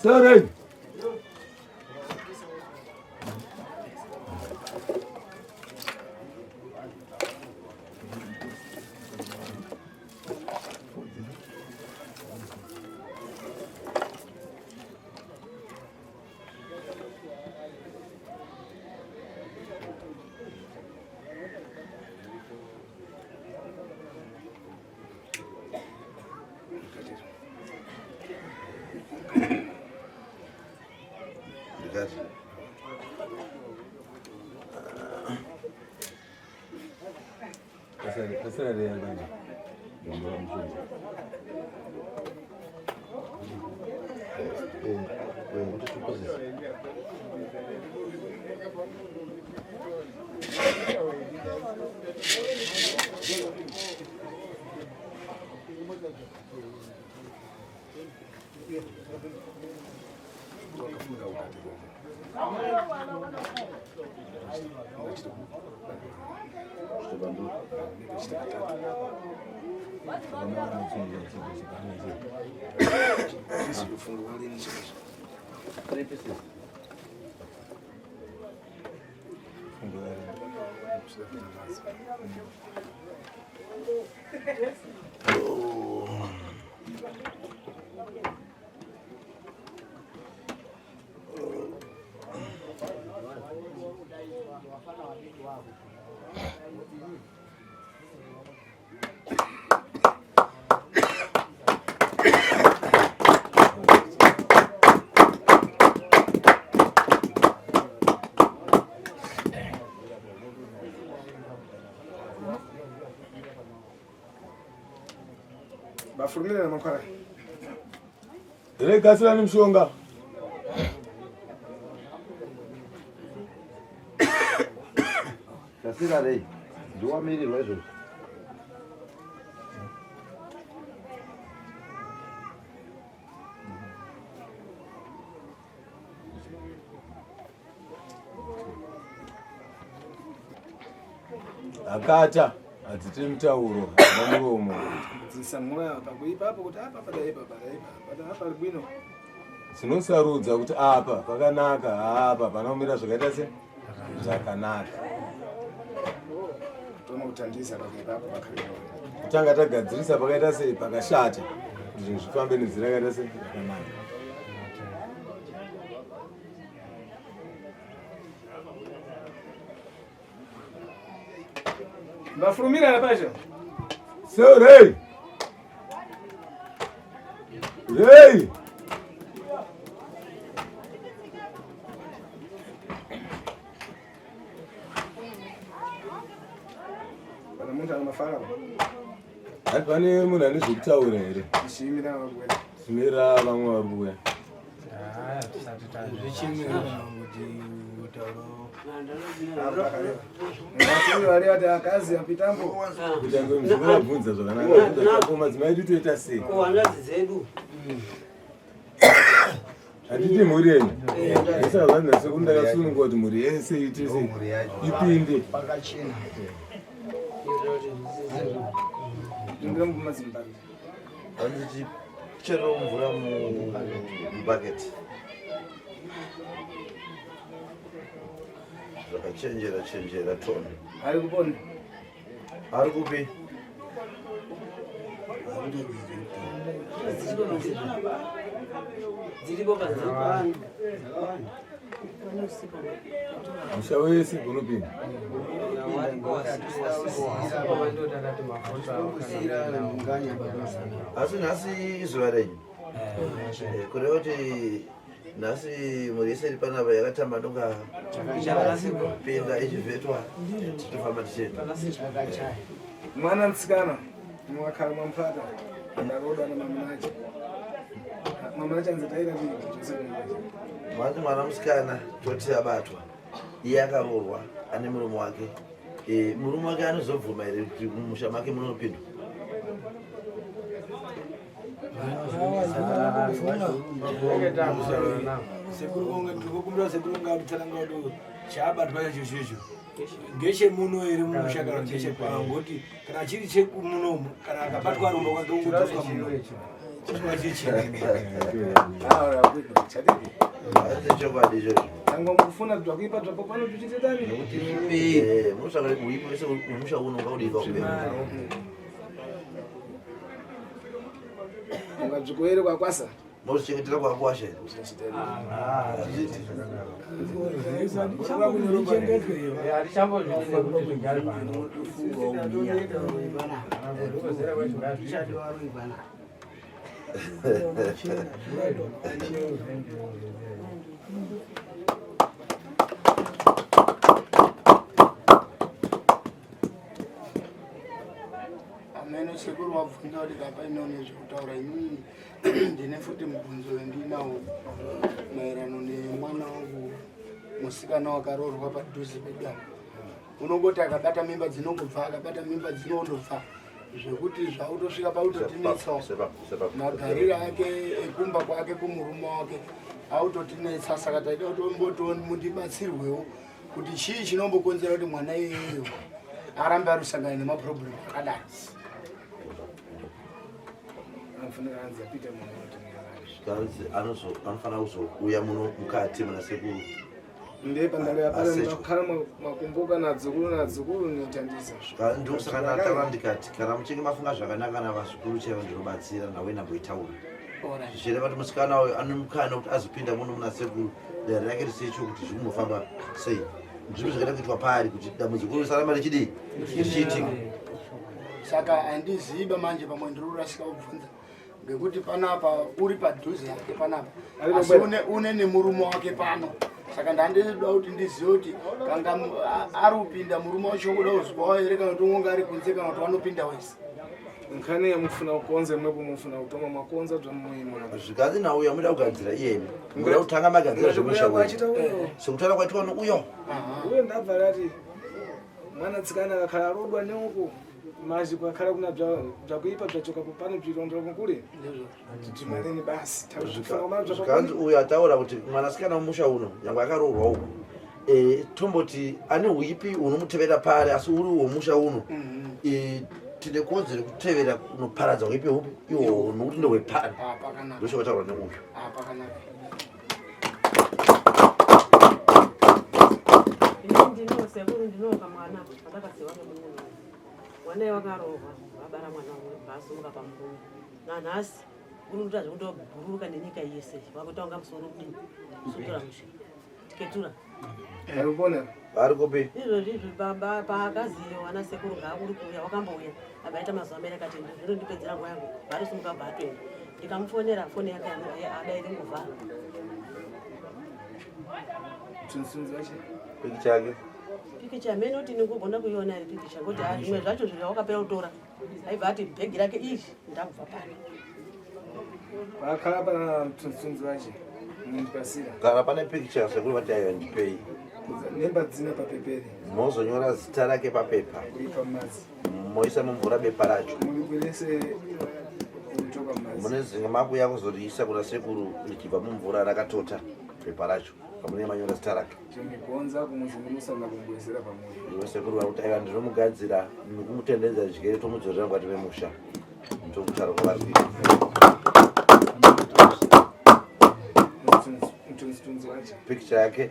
Sorry. Ndikati Pasara reya kanje. Ndombora mushonga. Bafurumire namankhwala. Regasirani mushonga. Kasira rei ndiwamirirwa izvozvo. Akata hadziti mutauro nemuromo. Dzisamura pakuipa apo kuti apa padaipa padaipa pada apa bwino. Dzinosarudza kuti apa pakanaka, apa panomira zvakaita se zvakanaka. Toma kutandisa pakuipa apo pakhale. Kutanga tagadzirisa pakaita sei pakashata kuti zvinhu zvifambe nenzira yakaita se yakanaka. Bafurumira napacho. So rei. Rei. Pana muntu anamafara. Hati pane munhu ane zvekutaura here? Chimira vakuya. Chimira vamwe vari kuuya. Ngati akazi apitambo. Kutange mzukuru abvunza zvakanaka. Ko madzimai edu toita sei? Ko hanzvadzi dzedu. Handiti mhuri yenyu. Saka zvanzi nasekuru ndakasununguka kuti mhuri yese iite sei? Ipinde. Pakachena. Hanzi chero mvura mubhaketi. Zvakachenjera chenjera tone. Ari kupona. Ari kupi? Dziripo padziri. Musha wese unopinda. Asi nhasi izuva renyu. Kureva kuti nhasi mhuri yese iri panapa yakatambanuka pinda ichivhetwa titofamba tichienda. Mwana musikana mwakhala mwamphata ndaroda na mamunache. Mamunache anzi taira kuti Mwanzi mwana musikana toti abatwa iye akaroorwa ane murume wake. Murume wake anozobvuma here kuti mumusha make munopindwa? Sekuru konge ndikokumbira sekuru kunga kutsanangura kuti chaabatwa chacho checho ngechemuno here mumusha kana kuti ngechekwawo ngoti kana chiri chekumunomu kana akabatwa arumba kwake ungodzoswa muno chinova chiri chimwe. Asi chokwadi ichocho. Tangwa mukufuna twakuipa twapo pano tuchite tani. Munotsvaka kuti uipi wese wemusha uno ungaudii kaupenyu. Ungadzvikoere kwakwasa. Mozvichengetera kwakwasha here? Amene sekuru wabvunza kuti kapaine nezvekutaura inini ndine futi mubvunzo wendinawo maererano nemwana wangu musikana wakaroorwa padhuze pedu apa. Unongoti akabata mimba dzinongobva, akabata mimba dzinondobva zvekuti zvautosvika pautotinetsawo magariro ake ekumba kwake kumurume wake autotinetsa. Saka taida kuti omboti mundibatsirwewo kuti chii chinombokonzera kuti mwana iyeyo arambe ari kusangana nemaproblem akadai. Anofanira anzi apite muno. Zvikanzi anofanira kuzouya muno mukati muna sekuru. Ndiye pandale apale Asechwa. makhala makumbuka nadzukuru nadzukuru nitandisa. Ndosaka ndataura ndikati kana muchinge mafunga zvakanaka navazukuru chaivo ndinobatsira nawe ndamboitaura. Zvichireva kuti musikana uyu ane mukana wekuti azopinda muno muna sekuru dare rake risecho kuti zvikumbofamba sei. Ndizvo zvakaita kuitwa paari kuti dambudziko risaramba richidii richiitika. Saka handiziva manje pamwe ndiri kurasika kubvunza ngekuti panapa uri padhuze yake panapa Ari asi pabwera. une nemurume wake pano. Saka ndandida kuti ndizive kuti kanga ari kupinda murume wacho kuda kuzwawo here kana kuti unonga ari kunze kana kuti vanopinda wese. Nkhani yamufuna kukonza imwepo mufuna kutoma makonza bya muimo. Zvikanzi nauya muda kugadzira iyemi. Muda kutanga magadzira zvemusha wenyu. Sekutaura kwaitwa nouyo. Uyo ndabva rati mwana tsikana akakhala arodwa neuku mazhi kwakhala kuna byakuipa byachoka pano bzvirondera kukule. Timaleni basi. Zvikanzi uyo ataura kuti mwanasikana wemusha uno nyangwe akaroorwa uku tomboti ane huipi hunomutevera paari asi uri wemusha uno tine kodzero yekutevera kunoparadza huipi hupi ihwohwo nokuti ndehwepano. Pakanaka. Ndochakataurwa neuyu. Pakanaka. Ini ndino sekuru ndinoka mwana andakasiwa nemunhu. Mwana iye wakaroorwa vabara mwana umwe vasumuka pamurume. Nanhasi uri kuita zvekutobhururuka nenyika yese wakuita kunga musoro kudini kusutura mushe tiketura. Arikupona. Ari kupi? Izvozvi izvi baba paakazi wana sekuru ngaakuri kuuya wakambouya abaita mazuva mairi akati zvinondipedzera nguva yangu varisumuka bva atoenda. Ndikamufonera foni yake adairi ngovhara. Tsunsunzi wache. Pikicha yake. Pikicha mene kuti ndingogona kuiona iri pikicha ngoti zvimwe zvacho zvawakapera kutora aibva ati bhegi rake iri ndakubva pano. Pakhala pana mtsunsunzi wache. Mundipasira. Kana pane picture sekuru vati aiwa ndipei. Nemba dzina papepere. Mozonyora zita rake papepa. Kuipa mazi. Moisa mumvura bepa racho. Muribwerese kutoka mazi. Mune zinga makuya kuzoriisa kuna sekuru richibva mumvura rakatota bepa racho. Pamunenge manyora zita rake. Chondigonza kumuzi munosanga kumbwezera pamoyo. Iwe sekuru vakuti aiwa ndinomugadzira nekumutenderedza zvichikere tomudzorera mukati memusha. Ndokutaura kwavari kuita. Mtunzitunzi wacho. Picture yake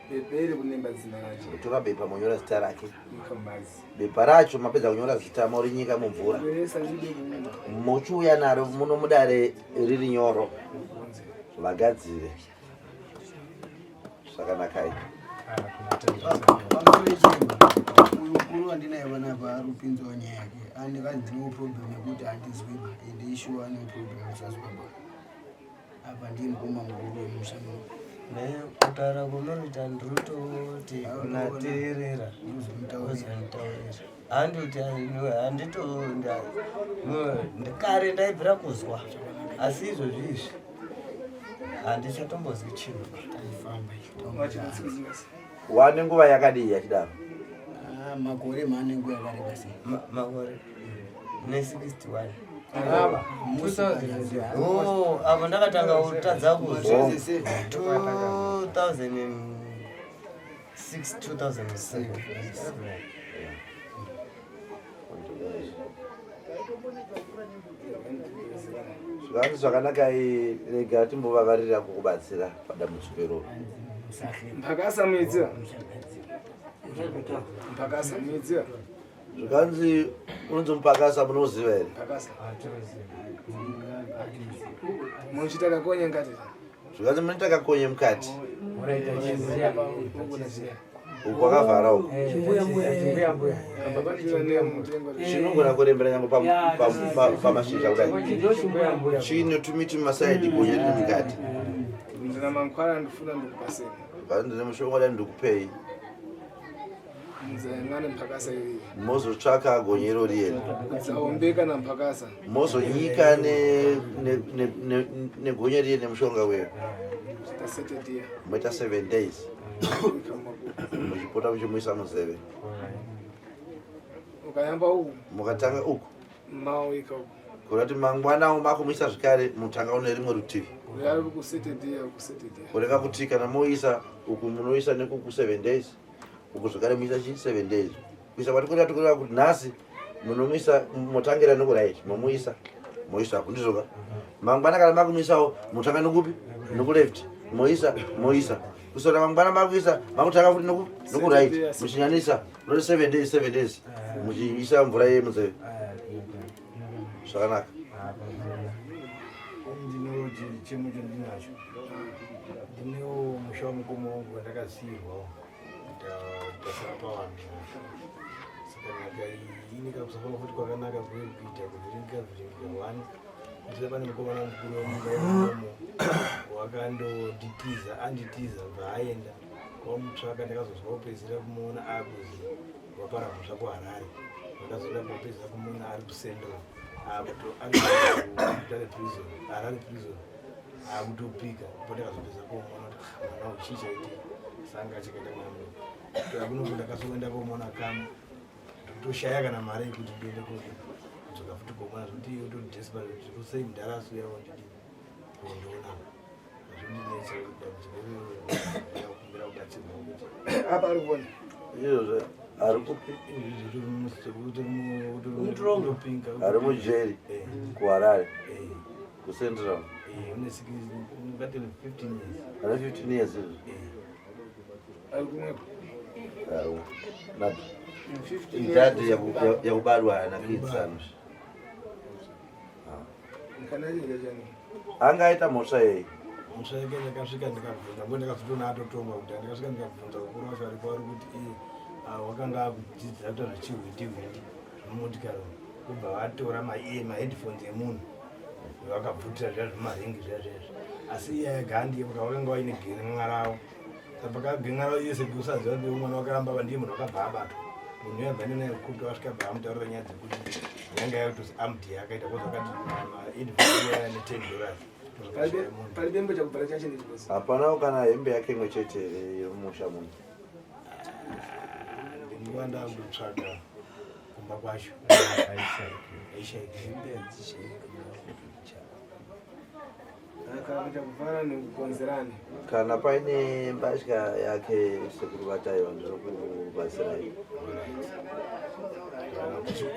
Bepa kunemba zina racho. Tora bepa monyora zita rake. Ika mazi. Bepa racho mapedza kunyora zita morinyika mumvura. Bweresa ride kuuma. Mochiuya naro muno mudare riri nyoro. Vagadzire. Zvakanakai. Uyu mukuru wandinaye panapa ari kupinzawo nyaya yake ane kanzi ndinewo problem yekuti handizwi ba ende ishuwa ane problem yekusazwa ba apa ndiye mukoma mukuru wemusha muno. Kutaura kwamunoita ndirikutoti unateerera ozonditaurira handiti handito kare ndaibvira kuzwa asi izvozvi izvi handichatombozwi chinhu. Wane nguva yakadii achidaro? Ah, makore maane nguva yakareba sei? Makore ne61. Ava, Oh, apo ndakatanga kutadza kuzwa 2006 2007. Zvikanzi zvakanaka, rega timbovavarira kukubatsira padambudziko iroro. Mphakasa muidziwa. Mphakasa muidziwa. Zvikanzi unonzi mupakasa munoziva here? Mphakasa. Munochita kakonye ngati. Zvikanzi munoita kakonye mukati. Uku kwakavhara uku. Chinogona kurembera nyange pamashizha kudai. Chine tumiti mumasaidhi gonye riri mukati. Ndina mankwara ndifuna ndikupaseni. Zvikanzi ndine mushonga dai ndikupei. Muzayang'ane mphakasa iriyo. Mozotsvaka gonye irori yena. Dzaombeka na mphakasa. Mozonyika negonye riye nemushonga uyo. Tasetedia. Moita 7 days. Muchipota muchimuisa munzeve. Ukayamba uku Mukatanga uku. maoika uku. Kureva kuti mangwana makumuisa zvekare mutanga une rimwe rutivi. Uyari kusetedia kusetedia. Kureva kuti kana moisa uku munoisa nekuku 7 days. Uku zvekare muisa chi 7 days. Kuisa kwati kureva tikureva kuti nhasi munomuisa motangira nekuright momuisa moisa apo ndizvoka. Mangwana kana makumuisawo mutanga nekupi nekuleft moisa moisa. Kusora mangwana makuisa makutanga futi nekuright muchinyanisa unoti 7 days 7 days muchiisa mvura yemunzeve. Zvakanaka. Ndinoti chemo chandinacho ndinewo musha wamukoma wangu wandakasiirwawo ndasara pavanhu saka nhaka iyi ine kakusafamba futi kwakanaka kuri kuita kuvhiringika vhiringika one ndira pane mukomana mukuru wemumba imomo wakandonditiza anditiza bva aenda kwamutsvaka ndakazozwa kupedzisira kumuona akuzi wapara mhosva kuHarare. Ndakazoenda kupedzisira kumuona ari kuCentral akuto prison, Harare prison, akutopika po ndakazopedza komuona kuti mwana uyu chii chaitika sanga chakaita mwana mudoko akunoku ndakazoenda komuona kamwe ndotoshaya kana mari yekuti ndiende kudzoka futi komuona zvekuti iye utori desperate kuti kusei mudhara asuya wondidi kondiona zvondinetsa kuti dambudziko iroro kumbira kubatsirwa kuti Apa ari kuona. Izvozvo ari kupi? Ari mujeri kuHarare kuCentral. Ane 15 years izvo. Ari kumwepo. Idhadhi yakubarwa nakidzano. Kana chani. Angaita mhosva yei? Mhosva yake ndakasvika ndikabvunza ngo ndakazotoona atotongwa kuti ndakasvika ndikabvunza vakuru vacho varipo vari kuti iye wakanga akudzidzira kuita zvechihwindi hwindi zvemumotikari kubva vatora maheadphones emunhu vakabvutira zviya zvemumaringi zviya zviya asi iye agandiye kuti wakanga waine gen'a ravo saka pakagen'a ravo iye sekusaziva kuti mwana wakaramba va ndiye munhu wakabva abatwa munhu uyabva nenaye kukuti wasvika bva amutaurira nyaya dzekuti Yanga yakutozi amd yakaita kozi vakati maindividual ne 10 dollars. Palibe mbo chakubvala chache nechikosi. Hapanawo kana hembe yake imwe chete here iri mumusha muno? Ndinguva ndakutsvaga kumba kwacho. Aishaika. Hembe hadzishaiki. Kana chakuvhara nekukonzerani. Kana paine mbatya yake sekuru vataiva ndinokubatsirai.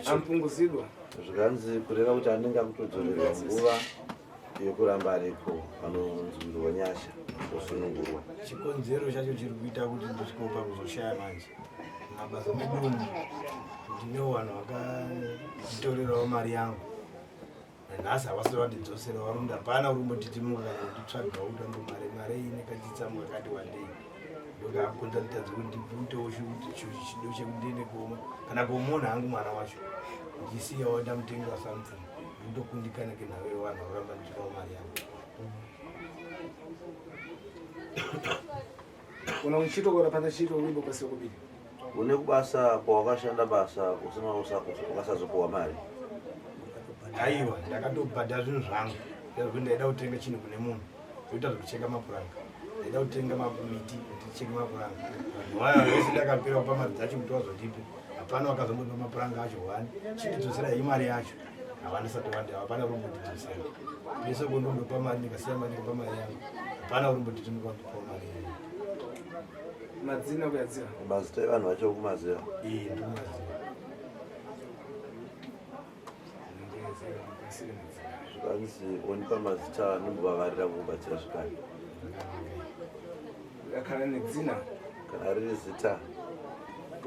Ampunguzidwa. Zvikanzi kureva kuti anenge akutodzorerwa nguva yekuramba ariko anonzwirwa nyasha osunungurwa. Chikonzero chacho chiri kuita kuti ndisvikewo pakuzoshaya manje mabasa medu umu ndinewo vanhu vakanditorerawo mari yangu nanhasi havasati vandidzosera varunda hapana urimbotitimuka kana kutitsvagawo kuti ambo mari mari ine kachitsamu kakati wandei ndokakonza nditadze kuti ndibvuntewo chido chekuti ndiende kuoma kana kuomona hangu mwana wacho ndisiyawo ndamutengera something ndokundikana kenhau yevanhu vakuramba ndichipawo mari yangu. Una uchito kora panda chito wimbo kwese kubiri. Une kubasa kwawakashanda basa usina ukasazopuwa mari? Aiwa, ndakatobhadhara zvinhu zvangu ndazvekuti ndaida kutenga chinhu kune munhu kuita zvekucheka mapuranga ndaida kutenga miti kuti ticheke mapuranga vanhu vaya vese ndakapera kupa mari dzacho kuti vazondipe hapana vakazombondipa mapuranga acho one chindidzosera iyi mari yacho havana sati vandi hapana kumbondidzosera pese kundondopa mari ndikasiya mari ndikapa mari yangu hapana kumbonditimuka kundipa mari yangu. Madzina kuyaziva. Mazita evanhu vacho kumaziva? Ee, ndikumaziva. Zvikanzi onipa mazita anombovavarira kukubatsira zvekare. Akakhala nedzina. Kana riri zita.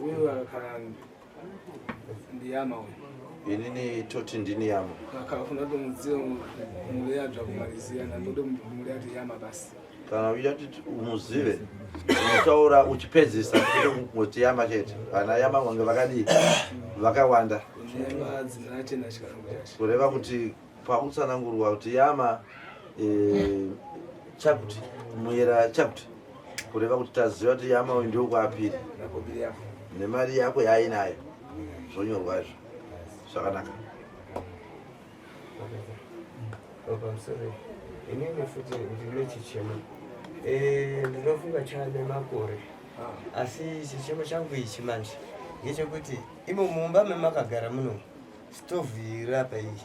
Uyu akakhala ndiyama uyu. Inini toti ndini yama. Akakhala funa tomudziwa muleyadzva kumalizia nandodo muleyati yama basi. Kana uchida kuti umuzive unotaura uchipedzisa kwete kungoti yama chete. Vana yama vange vakadii? Vakawanda. Yama dzina chena chikarango chacho. Kureva kuti pakutsanangurwa kuti yama eh, chakuti muyera chakuti kureva kuti taziva kuti yama uyu ndokwaapiri Nakobiri yako. nemari yako yaainayo zvonyorwa izvo zvakanaka. Pamusoro inini futi ndine chichemo. Eh, ndinofunga chane makore asi chichemo changu ichi manje ngechekuti imo mumba memakagara muno stovhu iri apa iyi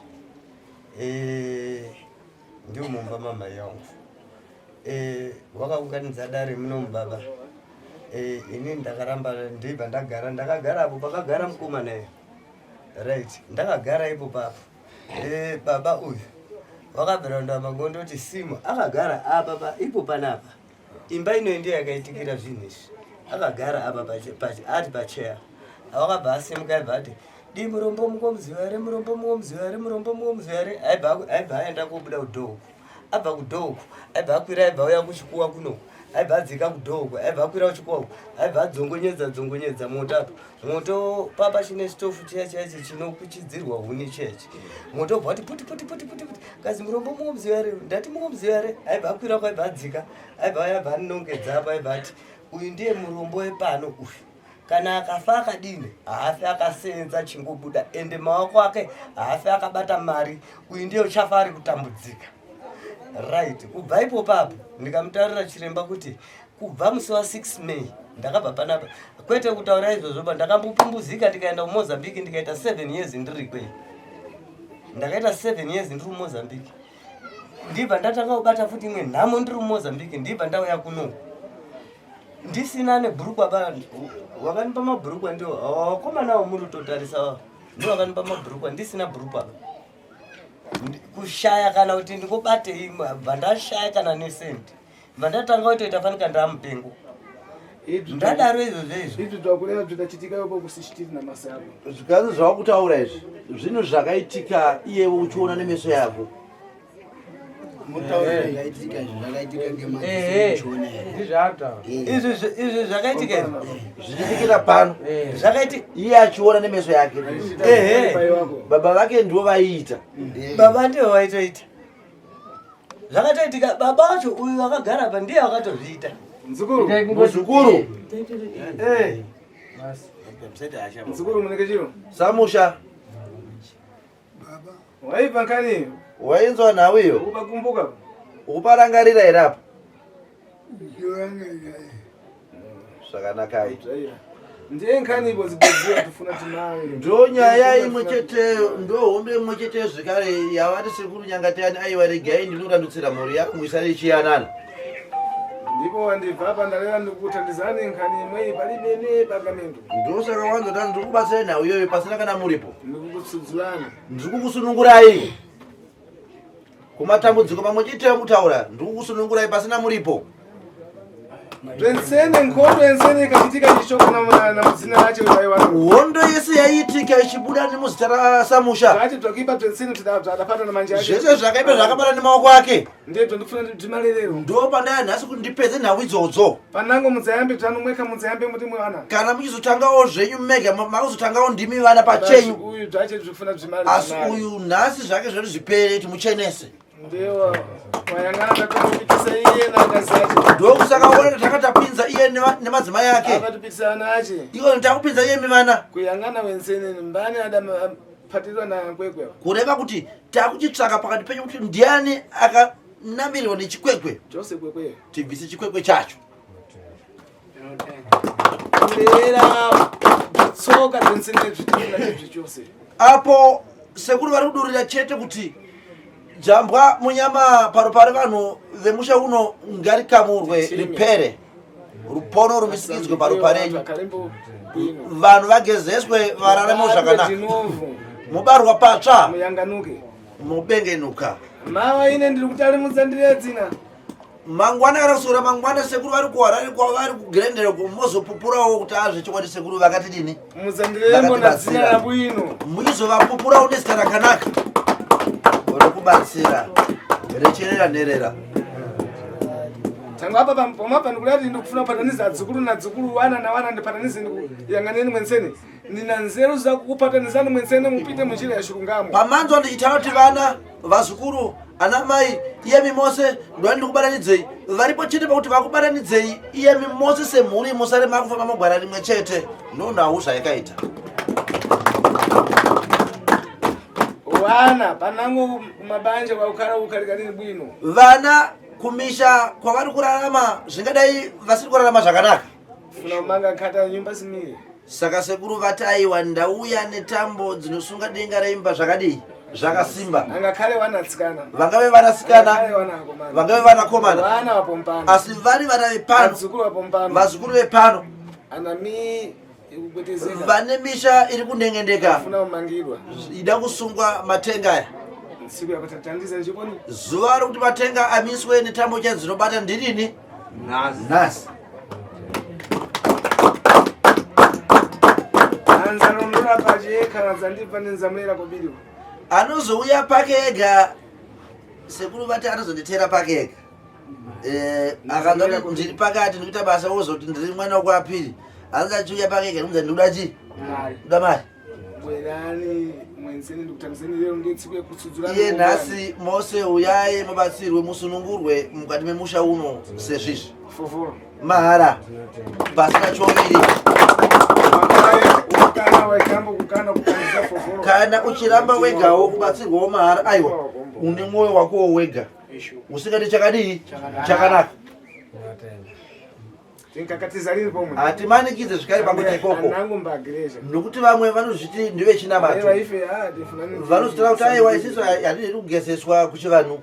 Eh, ndio mumba mamai yangu. Eh, wakaunganidza dare muno mubaba. Eh, ini ndakaramba ndibva ndagara ndakagara apo pakagara mukomana iyo. Right, ndakagara ipo papo. Eh, baba uyu wakabvira ndo magondo kuti simu akagara apa pa ipo panapa. Imba ino ndiyo yakaitikira zvinhu izvi. Akagara apa ati pacheya. Wakabva asimuka aibva ati di murombo mukomuziva here murombo mukomuziva here murombo mukomuziva here aibva aibva aenda kobuda kudhoo uku abva kudhoo uku aibva akwira aibva auya kuchikuwa kunoku aibva adzika kudhoo uku aibva akwira kuchikuwa uku aibva adzongonyedza dzongonyedza moto apa moto papa chine chitofu chiya chaichi chinokuchidzirwa huni chiyachi moto ubva wati puti puti puti puti puti kazi murombo mukomuziva here ndati mukomuziva here aibva akwira uku aibva adzika aibva auya aibva anongedza apa aibva ati uyu ndiye murombo wepano uyu Kana akafa akadini haafi akasenza chingobuda ende maoko ake haafi akabata mari uyu ndiye uchafa ari kutambudzika. Right, kubva ipo papo ndikamutaurira chiremba kuti kubva musi wa 6 May ndakabva panapa kwete kutaura izvozvo ba ndakambopumbuzika ndikaenda kuMozambique ndikaita 7 years ndiri ikweyo. Ndakaita 7 years ndiri kuMozambique. Ndibva ndatanga kubata futi imwe nhamo ndiri kuMozambique ndibva ndauya kuno. Ndisina nebhurukwa ba wakanipa mabhurukwa ndiwo vakomana vamuri kutotarisa ndiwo vakanipa mabhurukwa ndisina bhurukwa ba. Kushaya kana kuti ndingobatei bva ndashaya kana nesendi bva ndatanga kutoita fanika ndaamupengo ndadaro izvozvo izvo Izvi zvakureva zvitachitika ipo kusichitiri namasi ako. Zvikanzi zvawakutaura izvi zvinhu zvakaitika iyewe uchiona nemeso yako. Izvi zvakaitika izvi zvichiitikira pano zvakaitika iye achiona nemeso yake. Baba vake ndivo vaiita. Baba ndivo vaitoita. Zvakatoitika baba vacho uyu akagara apa ndiye akatozviita. Mzukuru. Muzukuru. Mzukuru munenge chiro. Samusha. Waibva kani? Wainzwa nhau iyo? Ukakumbuka? Ukuparangarira here apa? Zvakanakai. Ndiye nkani ipo zigoziva tifuna timawe. Ndo nyaya imwe cheteyo, ndo hondo imwe cheteyo zvekare yavati sekuru Nyangatayani aiwa regai ndinorandutsira mhuri yangu isare ichiyanana. Ndipo wandibva apa ndareva ndikutandizani nkhani imweyi palibe ne pakamendo. Ndosaka wanzota ndiri kubatsirai nhau iyoyo pasina kana muripo. Ndikukutsudzulani. Ndiri kukusunungurai kumatambudziko mamwe cheteyo kutaura ndiri kukusunungurai pasina muripo. Twensene nkhondo yensene ikachitika chichoko na muzina racho vaiwa. Hondo yese yaiitika ichibuda nemuzita raSamusha. Zvacho twakuipa twensene tidapata namanje ake. Zvese zvakaipa zvakabata nemaoko ake. Ndiye twandikufuna ndimalelero. Ndo pandaya nhasi kuti ndipedze nhau idzodzo. Panango mudzayambe tanu mweka mudzayambe muti mwana. Kana muchizotangawo zvenyu mega makuzotangawo ndimi vana pachenyu. Uyu zvacho zvikufuna zvimari. Asi uyu nhasi zvake zvedu zvipere timuchenese. Ndiwo wayangana takamupikisa iye naakazi ache. Ndokusaka ona tanga tapinza iye nemadzimai ake. Akatipikisa ana ache. Iko takupinza iye mivana. Kuyangana wensene mbani adama patirwa na kwekwe. Kureva kuti takuchitsvaka pakati penyu kuti ndiani akanamirwa nechikwekwe. Chose kwekwe. Tibvise chikwekwe chacho. Kurera tsoka dzensene zvitifuna chose. Apo sekuru vari kudurira chete kuti jambwa munyama paro pari vanhu vemusha uno ngarikamurwe ripere rupono rumisikidzwe paro parenyu vanhu vagezeswe vararame zvakanaka mubarwa patsva mubengenuka mawa ine ndiri kutarimudza ndiredzina mangwana kana kuswera mangwana sekuru vari kuharare kwavari kugrendere mozopupurawo kuti azvechokwadi sekuru vakati dini muchizovapupurawo nezita rakanaka rokubatsira recherera nherera tangu apa pamapa ndikuda kuti ndikufuna kupatanidza adzukuru nadzukuru wana nawana ndipatanidze ndikuyanganeni mwensene ndina nzeru zakukupatanizani mwensene mupite munjira yashurungamo pamanzwa ndichitaura kuti vana vazukuru ana mai iyemi mose ndova ndikubatanidzei varipo chete pakuti vakubatanidzei iyemi mose semhuri musare makufamba mugwara rimwe chete ndonhau zvayakaita vana panango kumabanja kwaukara ukarikanini bwino vana kumisha kwavari kurarama zvingadai vasiri kurarama zvakanaka funa kumanga kata nyumba simire Saka sekuru vati aiwa ndauya netambo dzinosunga denga reimba zvakadii zvakasimba. Angakhale vanasikana. Vangave vanasikana. Vangave vanakomana. Vana vapompano. Asi vari vana vepano. Vazukuru vapompano. Vazukuru vepano. Ana mi ikugwetezeka. Vane misha iri kundengendeka. Funa kumangirwa. Ida kusungwa matenga aya. Siku yakutatandiza njikoni. Zuva rokuti matenga amiswe netambo chaidzo dzinobata ndirini? Nhasi. Anozouya pake ega sekuru vati anozonditera pake ega eh, akanzwa kuti ndiri pakati ndikuita basa wozoti ndiri mwana wekuapiri anzi achiuya pake ega ndikuti ndikuda chii kuda mari Bwerani mwenzeni ndikutambiseni lero ngetsiku yekutsudzura iye nhasi mose uyai mubatsirwe musunungurwe mukati memusha uno sezvizvi foforo mahara pasina choviri Kana waikamba kukana kukandisa foforo kana uchiramba wegawo kubatsirwawo mahara aiwa une mwoyo wakowo wega usingadi chakadii chakanaka Hatimanikidze zvekare pakuita ikoko nokuti vamwe vanozviti ndevechinamato vanozotaura kuti aiwa isisu hatidi kugezeswa kuchivanhu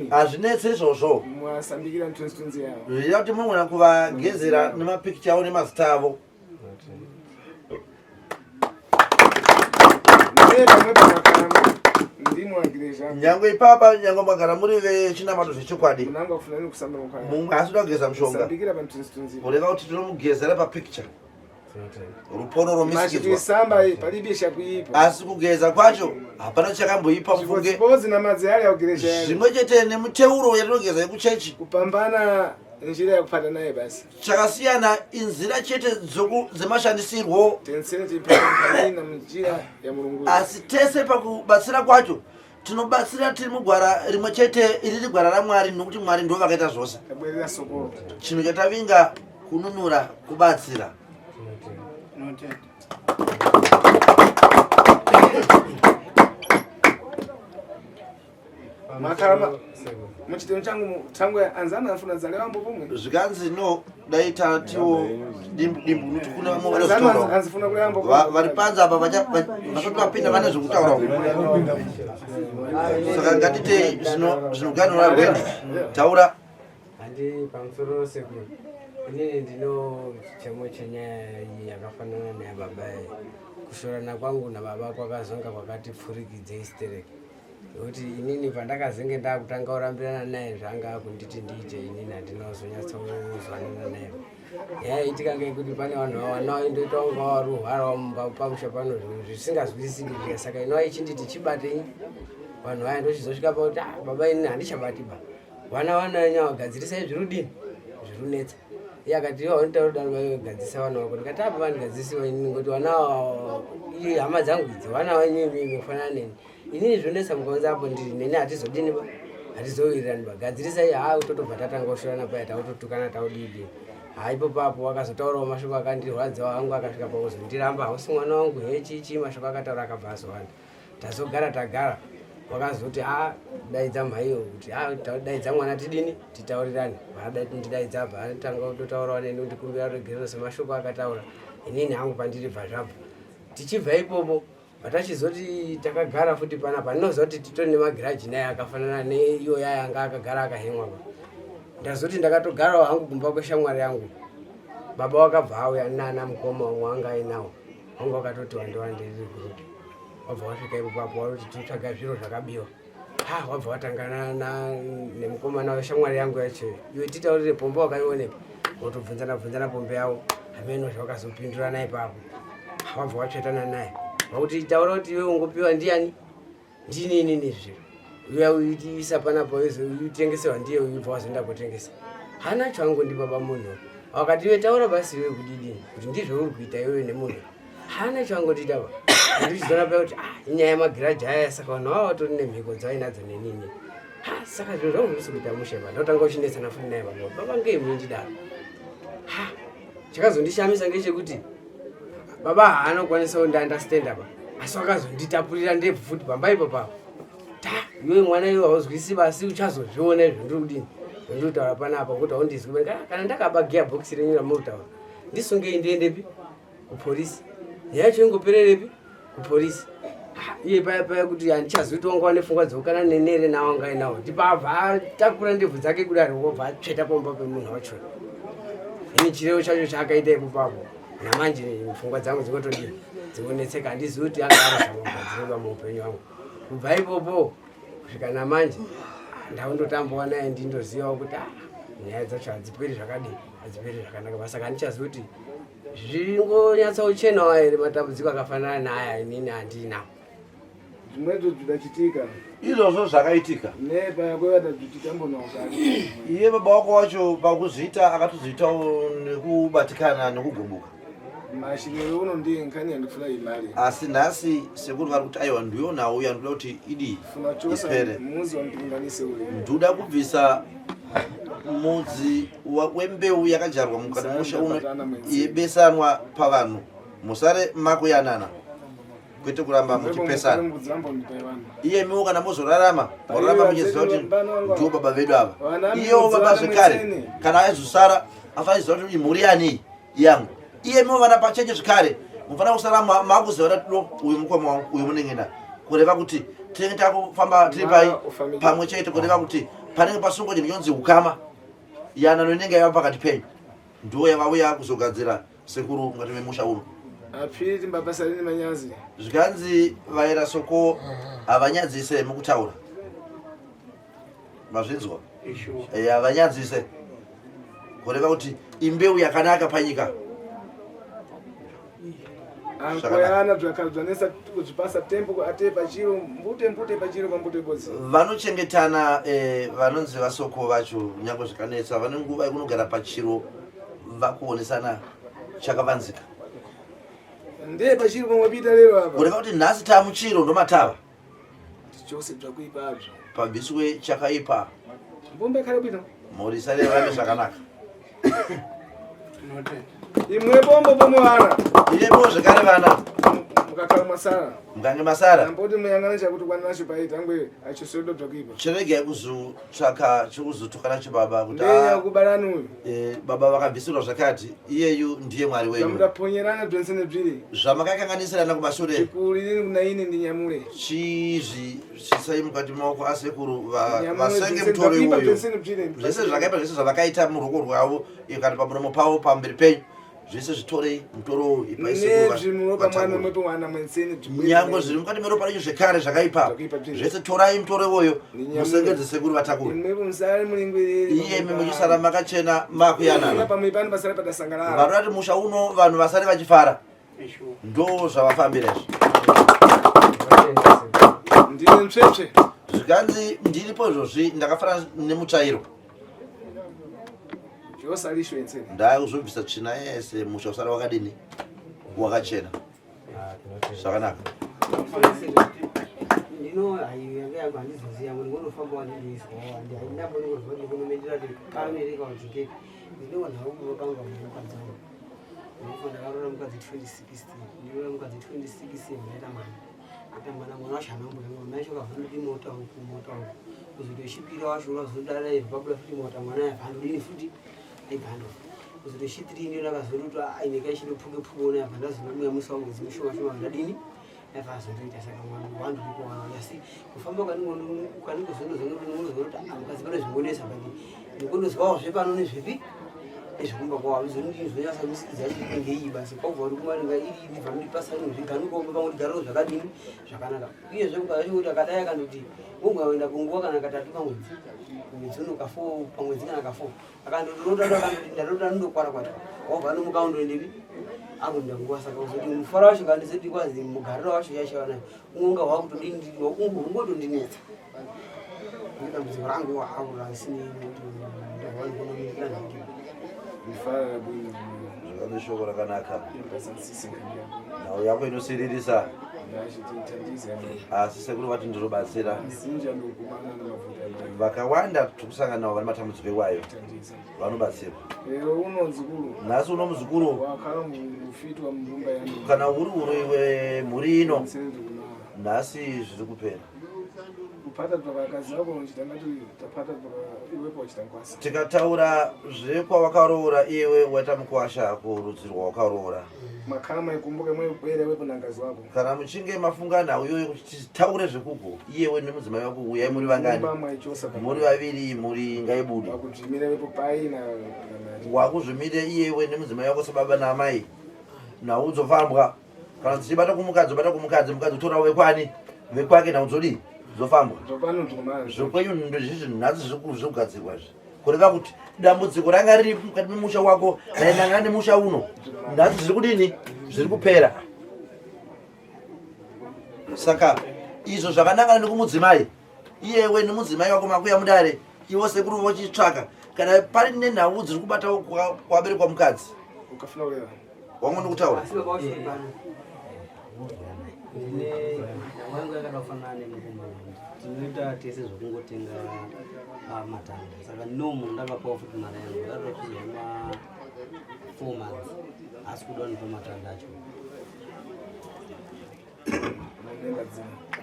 hazvinetse izvozvo zvichida kuti munogona kuvagezera nemapikicha avo nemazita avo Nyangwe ipapa nyangwe magara muri vechinamato zvechokwadi mumwe asi uda kugeza mushonga kureva kuti tinomugezera papicture rupono romisikidzwa asi kugeza kwacho hapana chakamboipa mufunge zvimwe chete nemiteuro yatinogeza yekuchechi kupambana Njira yekupata naye basi. Chakasiyana inzira chete dzemashandisirwo. Asi tese pakubatsira kwacho tinobatsira tiri mugwara rimwe chete iri rigwara raMwari nokuti Mwari ndivo vakaita zvose. Chinhu chatavinga kununura kubatsira. Makhala muchitendo changu tangu anzana afuna dzale vambo pomwe. Zvikanzi no dai tatiwo dimbu dimbu nokuti kune vamwe vanozotaura. Anzifuna kuyambo. Vari panze apa vasati vapinda vane zvekutaura. Saka ngatitei zvino zvinoganhura rwendo. Taura. Handi pamusoro sekuru. Inini ndino chichemo chenyaya iyi yakafanana neyababa iyi. Kushorana kwangu nababa kwakazonga kwakati pfurikidzei stereki. Nekuti inini pandakazenge ndakutanga kurambirana naye zvanga akunditi ndiite inini handina kuzonyatsozwanana naye. Nyaya yaitika ngeyekuti pane vanhu vana vaindoita kunga varuhwara mumba pamusha pano zvinhu zvisingazwisisiki zviya saka ini vaichinditi chibatei vanhu vaya ndochizosvika pakuti ah, baba inini handichabati ba vana vana venyu vagadzirisai zviri kudini zviri kunetsa iye akati iwe vanotaura kudaro vagadzirisa vana vako ndikati apa vandigadzirisiwa inini ngokuti vana iye hama dzangu idzi vana venyu imimi kufanana neni inini zvonetsa mukaunza apo ndiri neni hatizodini ba hatizowirirani ba gadzirisai haa totobva tatanga kushorana paya takutotukana taudidi haa ipo papo wakazotaurawo mashoko akandirwadzawo hangu akasvika pakuzondiramba hausi mwana wangu he chichi mashoko akataura akabva azowanda tazogara tagara wakazoti a daidza mhaiyo kuti a daidza mwana tidini titaurirane ndidaidza abva atanga kutotaurawo neni kundikumbira ruregerero semashoko akataura inini hangu pandiri bva zvabva tichibva ipopo patachizoti takagara futi panapa ndinoziva kuti titori nemagiraji naye akafanana neiyo yaya anga akagara akahemwa pa ndazoti ndakatogarawo hangu kumba kweshamwari yangu baba wakabva auya nana mukoma umwe anga ainawo wanga wakatoti wande wande riri gurupu wabva wasvika ipo papo wakuti tinotsvaga zviro zvakabiwa ha wabva watangana nemukomana weshamwari yangu yacho iwe titaurire pombe wakaionepi wotobvunzana bvunzana pombe yavo hameno zvawakazopindurana ipapo wabva watsvetana naye wakuti taura kuti iwe ungopiwa ndiyani ndini inini zviro uya uisa panapa utengesewa ndiye uyu bva wazoenda kotengesa hana changu ndi baba munhu wakati iwe taura basi iwe kudidini kuti ndizvo uri kuita iwewe nemunhu hana changu nditava ndichizoona paya kuti ah inyaya yemagiraji aya saka vanhu vava vatori nemhiko dzavainadzo nenini ha saka zviro zvangu zvisi kuita mushe pa ndotanga uchinetsana futi naye baba baba ngei muindidaro ha chakazondishamisa ngechekuti baba haana kukwanisa kundiunderstand apa asi wakazonditapurira ndebvu futi pamba ipo papo ta iwe mwana iwe hauzwisi basi uchazozviona izvo ndiri kudini zvandiri kutaura panapa kuti haundizwi kana ndakaba gear box renyu ramuri kutaura ndisungei ndiendepi kupolisi nyaya yacho ingopererepi kupolisi iye paya paya kuti handichazwi kuti wanga wane pfungwa dzekukana nenere nawanga ainawo ndipabva atakura ndebvu dzake kudaro wobva atsveta pamba pemunhu wacho ini chirevo chacho chaakaita ipo papo namanje pfungwa dzangu dzingotodii dzingonetseka handizivi kuti anga arizvamagadzireba muupenyu wangu kubva ipopo kusvika namanje ndaundotambawa naye ndindozivawo kuti ah, nyaya dzacho hadziperi zvakadii hadziperi zvakanaka pasaka handichazivi kuti zvingonyatsochenawo here matambudziko akafanana naaya inini handina zvimwezo zvidachitika izvozvo zvakaitika iye baba wako wacho pakuzviita akatozviitawo nekubatikana nekugumbuka asi nhasi sekuru vari kuti aiwa ndiyo nhau yandikuda kuti idii ipere nduda kubvisa mudzi wembeu yakadyarwa mukati musha uno yebesanwa pavanhu musare makuyanana kwete kuramba muchipesana iyemiwo kana mozorarama morarama muchiziva kuti ndiwo baba vedu ava iyewo baba zvekare kana aizosara afanira kuziva kuti imhuri yani yangu iyemiwo vana pacheche zvekare mufanira kusara makuziva kuti do uyu mukoma wangu uyu munengena kureva kuti tinenge takufamba tiri pai pamwe chete kureva kuti panenge pasungwa chinhu chonzi ukama yanano inenge yava pakati penyu ndiwo yavauya kuzogadzira sekuru mukati memusha uno apfiri mbabasa rine manyazi zvikanzi vaera soko havanyadzise mukutaura mazvinzwa havanyadzise kureva kuti imbeu yakanaka panyika ankoyana zvakazvanesa kuzvipasa tempo ate pachiro mbute mbute pachiro pambute bozi vanochengetana eh, vanonzi vasoko vacho nyange zvikanetsa vane nguva yekunogara pachiro vakuonesana chakavanzika ndiye pachiro pamwapita lero apa kureva kuti nhasi tamuchiro ndomatava chose zvakuipa azvo pabviswe chakaipa mbombe kare bwino mhuri isare rarame zvakanaka imwe bombo pomwe vana inepo zvekare vana Mukakhala masara. Mukange masara. Amboti muyang'ana chakuti kwana nacho paita ngwe achisodo bzakuipa. Chiregai kuzotsvaka chekuzotuka nacho baba kuti Ndeye ah, kubarani uyu. eh, baba vakabvisirwa zvakati iyeyu ndiye mwari wenyu. Zvamutaponyerana zvese nezviri. Zvamakakanganisirana kumashure. Chikuriri kuna ini ndinyamure. Chizvi chisai mukati maoko asekuru Nyamure vasenge zvese mutoro zvakaipa iwoyo. zvese nezviri. Zvese zvakaipa zvese zvavakaita muruoko rwavo eh, kana pamuromo pavo pamberi penyu zvese zvitorei mutoro uyu ipai sekuru Nezvimuropa mwana vatakure. mwepo mwana mwenseni. Nyangwe zviri mukati meropa renyu zvekare zvakaipa zvese torai mutoro iwoyo musengedze sekuru vatakure. Imwepo musare mulingwiriri. Iyemi muchisara makachena makuyanana. Pamwe pano pasara padasangalala. Vanoda kuti musha uno vanhu vasare vachifara. Ndo zvavafambira izvi. Ndine mtsvetsve. Zvikanzi ndiripo izvozvi ndakafanana nemutsvairo. Yosalisho enseni. Ndakuzobvisa tsvina yese musha usara wakadini? Wakachena. Zvakanaka. Ndino hayi yanga yangu handizozivi yangu ndingonofamba wandindoizwawo handi haindamboningozwa ndikunomendera kuti kamereka kuti ngepi ndinowa nhau kuva panga mukadzi wangu ndinofa ndakaroora mukadzi 2016 ndinoora mukadzi 2016 ndaita mwana ndaita mwana mwana wacho haana kumboyamwa mai acho akabva ndoti mota uku mota uku kuzotoshipira wacho unazodara ibva pabuda futi mota mwana yabva andodini futi aibva andofa kuzotoshitiri ndiyo ndakazondoti aineka ichindopfuke pfuke ona yabva ndazondomuyamwisa mwedzi mushoma shoma ndadini yabva azondoita saka mwana wandiripo wana asi kufamba kaningozondozonozonoti mukadzi pane zvingonetsa but ndikondozwawo zvepano nezvepi nezvekumba kwawo izondiizonyasa misikidza yacho ngeiyi basi kwabva uri kumaringa iri ndibva ndipasa zviganuko pamwe ndigarewo zvakadini zvakanaka uyezve mukadzi wacho kuti akadai akandoti ungaenda kunguva kana katatu pamwedzi mwedzi uno kafo pamwedzi kana kafo akandoti akandoti ndatota ndokwara kwata wabva anomuka undoendepi akuenda nguva saka kuzoti mufaro wacho kandizoti kwazi mugariro wacho yacho unonga wakutodini ungotondinetsa dambudziko rangu havo rasinei nekuti ndavanokonomikira nhiki Zvakanzi shoko rakanaka. Nhau yako inosiririsa. Asi sekuru vati ndinobatsira. Vakawanda tiri kusangana navo vane matambudziko iwayo. Vanobatsirwa. Lero uno mzukuru. Nhasi uno muzukuru Wakhala mufitwa mumba yanu. kana uri uri wemhuri ino nhasi zviri kupera. Kupata twakakazi wako uchitanga tapata iwepo uchitankwasa. Tikataura zvekwawakaroora iwe waita mukwasha kurudzi rwawakaroora. Makhala maikumbuke mweubwere wepo nangazi wako. Kana muchinge mafunga nhau iyoyo kuti titaure zvekugo iyewe nemudzimai wako uyai muri vangani? Mumba mwaichosa pa- Muri vaviri mhuri ngaibude. Wakudzvimira wepo pai na Wakuzvimire iyewe nemudzimai wako sababa naamai. Nhau dzofambwa. Kana dzichibata kumukadzi obata kumukadzi mukadzi otora wekwani vekwake nhau dzodii dzofambwa. Zvopano dzomazvo. Zvokwenyu ndozvizvi nhasi zvekugadzirwa izvi. Kureva kuti dambudziko ranga riri mukati memusha wako rainangana nemusha uno nhasi zviri kudini zviri kupera. Saka izvo zvakanangana nekumudzimai iyewe nemudzimai wako makuya mudare iwo sekuru vochitsvaka kana pari nenhau dziri kubata kwaberekwa mukadzi Ukafuna kureva. wangu ndikutaura asi baba wacho uri pano ndine nhau yangu yakada kufanana nemukomana tinoita tese zvekungotenga matanda saka nomu ndakapawo futi mari yangu yakatopizwa ma 4 months asi kuda kundipa matanda acho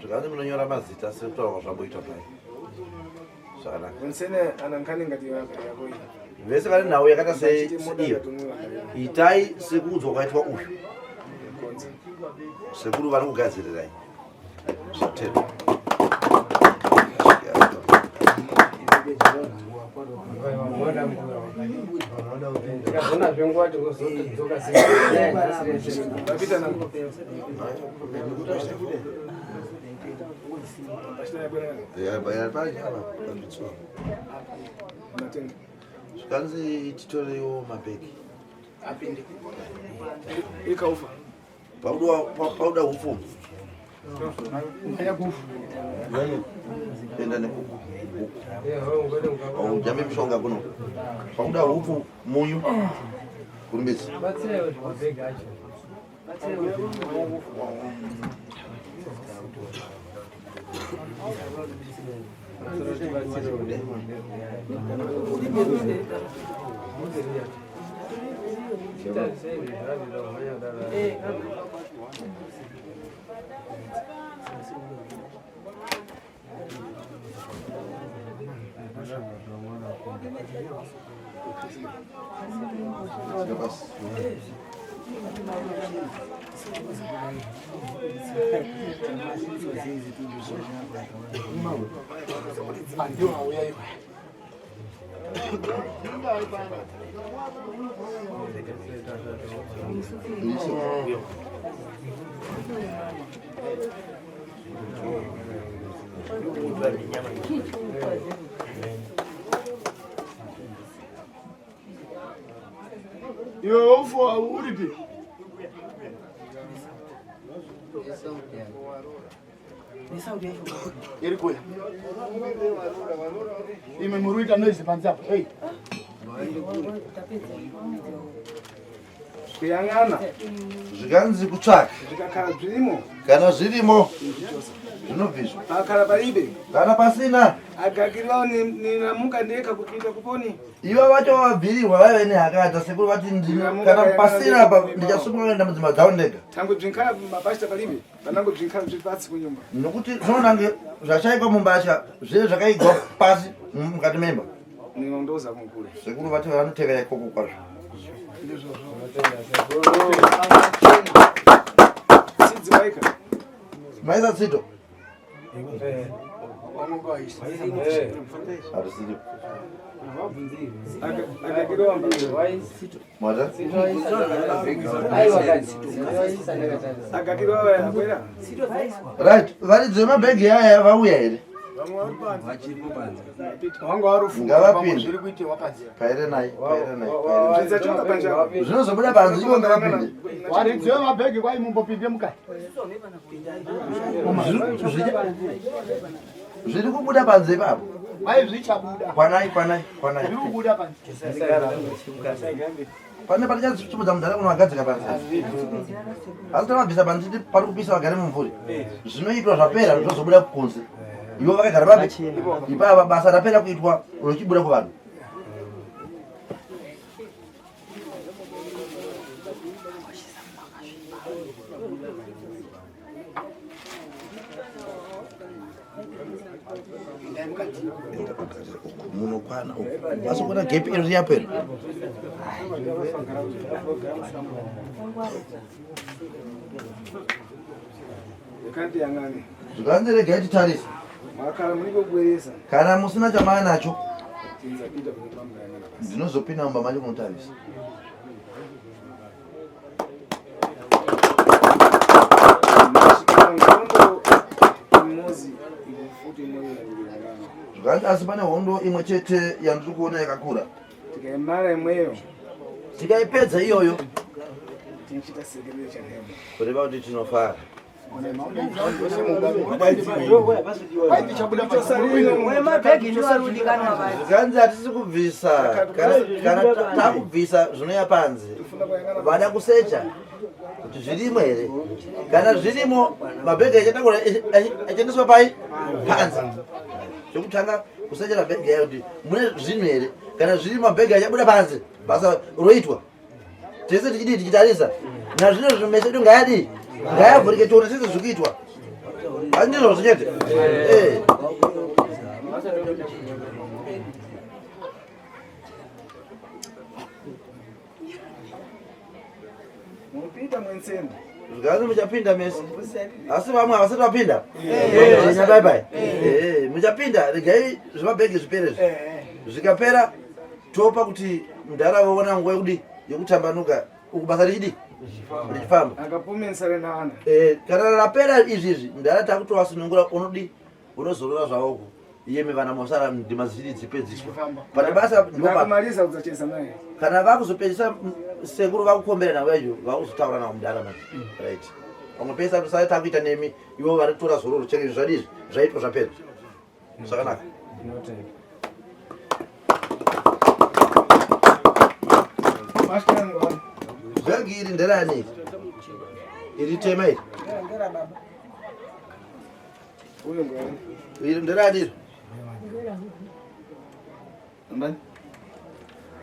zvikanzi munonyora mazita sekutaura zvamboitwa pai zvakanaka Wensene anankani ngati yako yako iyi. vese vane nhau yakaita seiyo itai sekuudzwa kwaitwa uyu sekuru vari kugadzirirai zvatero Tikazona zvenguva tinozodzoka Vapita nako. Zvikanzi titorewo mabhegi. Apinde. Ikaufa. Pauda upfu. Enda nekuku. Ujambe mishonga kuno. Pauda upfu munyu. Kurumbidza. Batsirai zvemabhegi acho. Iwe ufu uripi? Iri kuya. Imi muri kuita noise panze apo. Hey. Kuyang'ana. Zvikanzi kutsvaka. Zvikakhala zvirimo. Kana zvirimo zvinobviswa. Pakhala palibe. Kana pasina Agakiriwawo ninamuka ndekha kupita kuponi. Ivo vacho vabvirirwa vaive nehakata sekuru vati ndini kana pasina apa ndichasumuka kuenda mudzimba dzavo ndega. Tangu bzinkhala mabashita palibe. Panango bzinkhala zviri pasi kunyumba. Nokuti zvinonange zvashaikwa mumbatya zvee zvakaigwa pasi mukati memba. Ninondoza kunkule. Sekuru vati vanotevera ikoko kwazvo. Tsidzi waika. Maisa tsito. Harisiri. Mata? Right, varidzi vemabhegi aya vauya here? Ngavapinde. Paire naye, paire naye. paire naye. Zvinozobuda panze ivo ngavapinde. Varidzi vemabhegi kwai mumbopinde mukati. Zviri kubuda panze ipapo. Kwai zvichabuda. Kwanai, kwanai, kwanai. Zviri kubuda panze. Pane patichasimudza mudhara kunovagadzika panze. Asi tavabvisa panze titi pari kupisa vagare mumvuri. Zvinoitwa zvapera zvozobuda kunze. Ivo vakagara papi? Ipapa basa rapera kuitwa rochibuda kuvanhu. Enda ugarire uku munokwana uku. Asi kuona gap iri riyapo iri. Yakandiyang'ane. Zvikanzi regai titarise. Makhala muri kubweresa. Kana musina chamaanacho Tinzapinda kunyumba mukayang'ana basi. ndinozopinda mumba macho kunotarisa. Nkondo imozi futi imoyo yakuyang'ana. Zvikanzi asi pane hondo imwe chete yandiri kuona yakakura. Tikaimara imweyo. Tikaipedza iyoyo Tinochita sekerere chanhemo. kureva kuti tinofara. Zvikanzi hatisi kubvisa kana takubvisa zvinoya panze vada kusecha kuti zvirimo here kana zvirimo mabhegi achatakura achiendeswa pai panze chekutanga kusecha mabhegi ayo kuti mune zvinhu here kana zvirimo mabhegi achabuda panze basa roitwa tese tichidii tichitarisa nazvino zvinhu meso edu ngayadii ngayavhurike tione sese zviri kuitwa asi ndizvozvo chete Eh. Mupinda mwenseni. Zvikanzi muchapinda mese asi vamwe havasati vapinda jenya bai bai Eh, muchapinda regai zvemabhegi zvipere izvi zvikapera topa kuti mudhara voona nguva yekudi yekutambanuka uku basa richidi richifamba Akapumensare naana. Eh, kana rapera izvi izvi mudhara takutovasunungura unodi unozorora zvavoko iyemi vana mosara ndima dzichiri dzipedziswa pane basa ndipo pa- Ndakumaliza kudzacheza naye. kana vakuzopedzisa sekuru vakukombera navo iyo vakuzotaura navo mudhara manje right pamwe pese tisati takuita nemi ivo vari kutora zororo chero izvi zvadii zvaitwa zvapera zvakanaka bhegi iri nderani iri iri tema iri iri nderani iri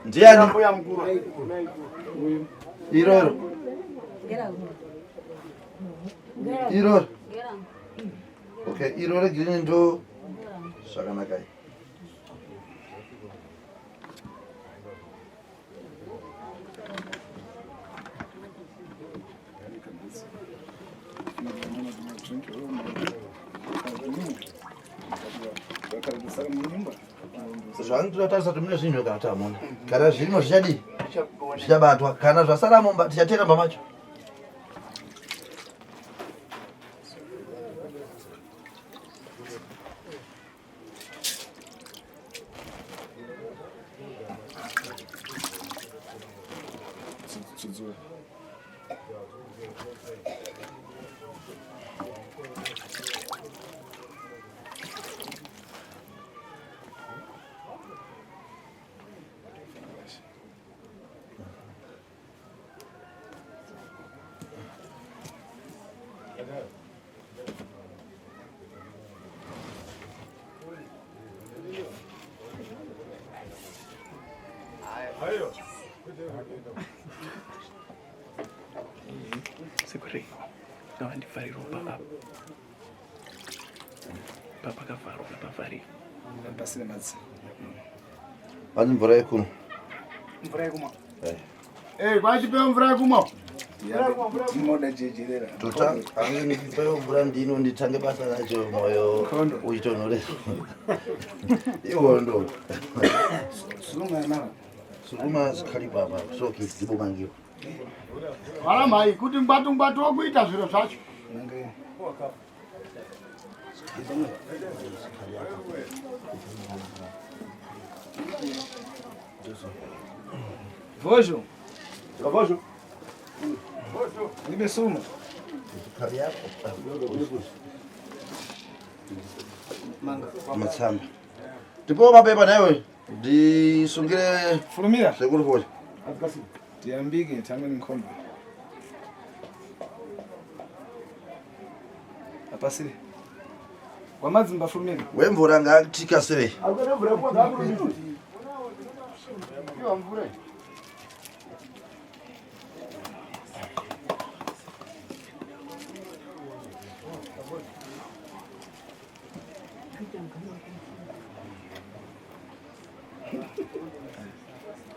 ndiani iroro iroro okay iro regirini ndo zvakanakai. Zvangu tarisa kuti mune zvinhu kana kuti hamuna. Kana zvirimo zvichadii? Zvichabatwa. Kana zvasara mumba tichateera mumba macho. Tsudzura. Sekuru, ngavandivharirwo pa papakavharwa pavharika Pasine madzi. Pane mvura yekumwa. Mvura yekumwa. Eh, kwachipewa mvura yekumwa. Tinoda jejerera. Tota, angipewo mvura ndino nditange basa racho moyo uchitonhoresa. Iwondo. Sukuma yamara. Sukuma zikhali papa, soki zibomangiwa. Vala mhai kuti ngwatu ngwatu wokuita zviro zvacho. Vojo. Vojo. Libe suma. Zikhali yako. Matsamba. Tipo mapepa nawe ndisungire Fulumira. Sekuru fosha. Tiyambike tange nkhondo. Apasire. Wamadzimba fulumira. Wemvura ngatikasirei. Iwa mvura.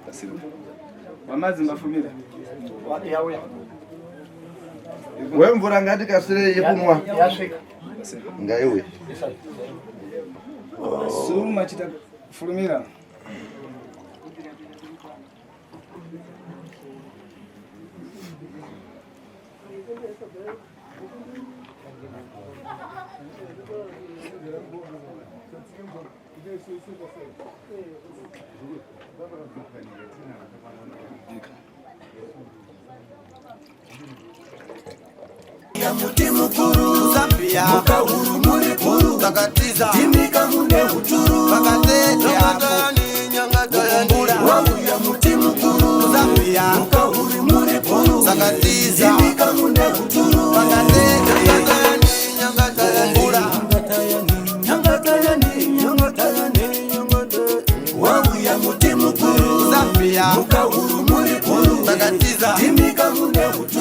Pasire. Wamadzimba fulumira. Yauya. Wemvura ngatikasirei yekumwa. Yasvika. Ngaiuye. Suma chita fulumira. Muti mukuru Zambia mukahuru muri bhuru takatiza imika mune uturu vakateteakumbura wauya muti mukuru Zambia mukahuru muri bhuru takatiza imika mune uturu vakateteakumbura wauya muti mukuru Zambia mukahuru muri bhuru takatiza imika mune uturu.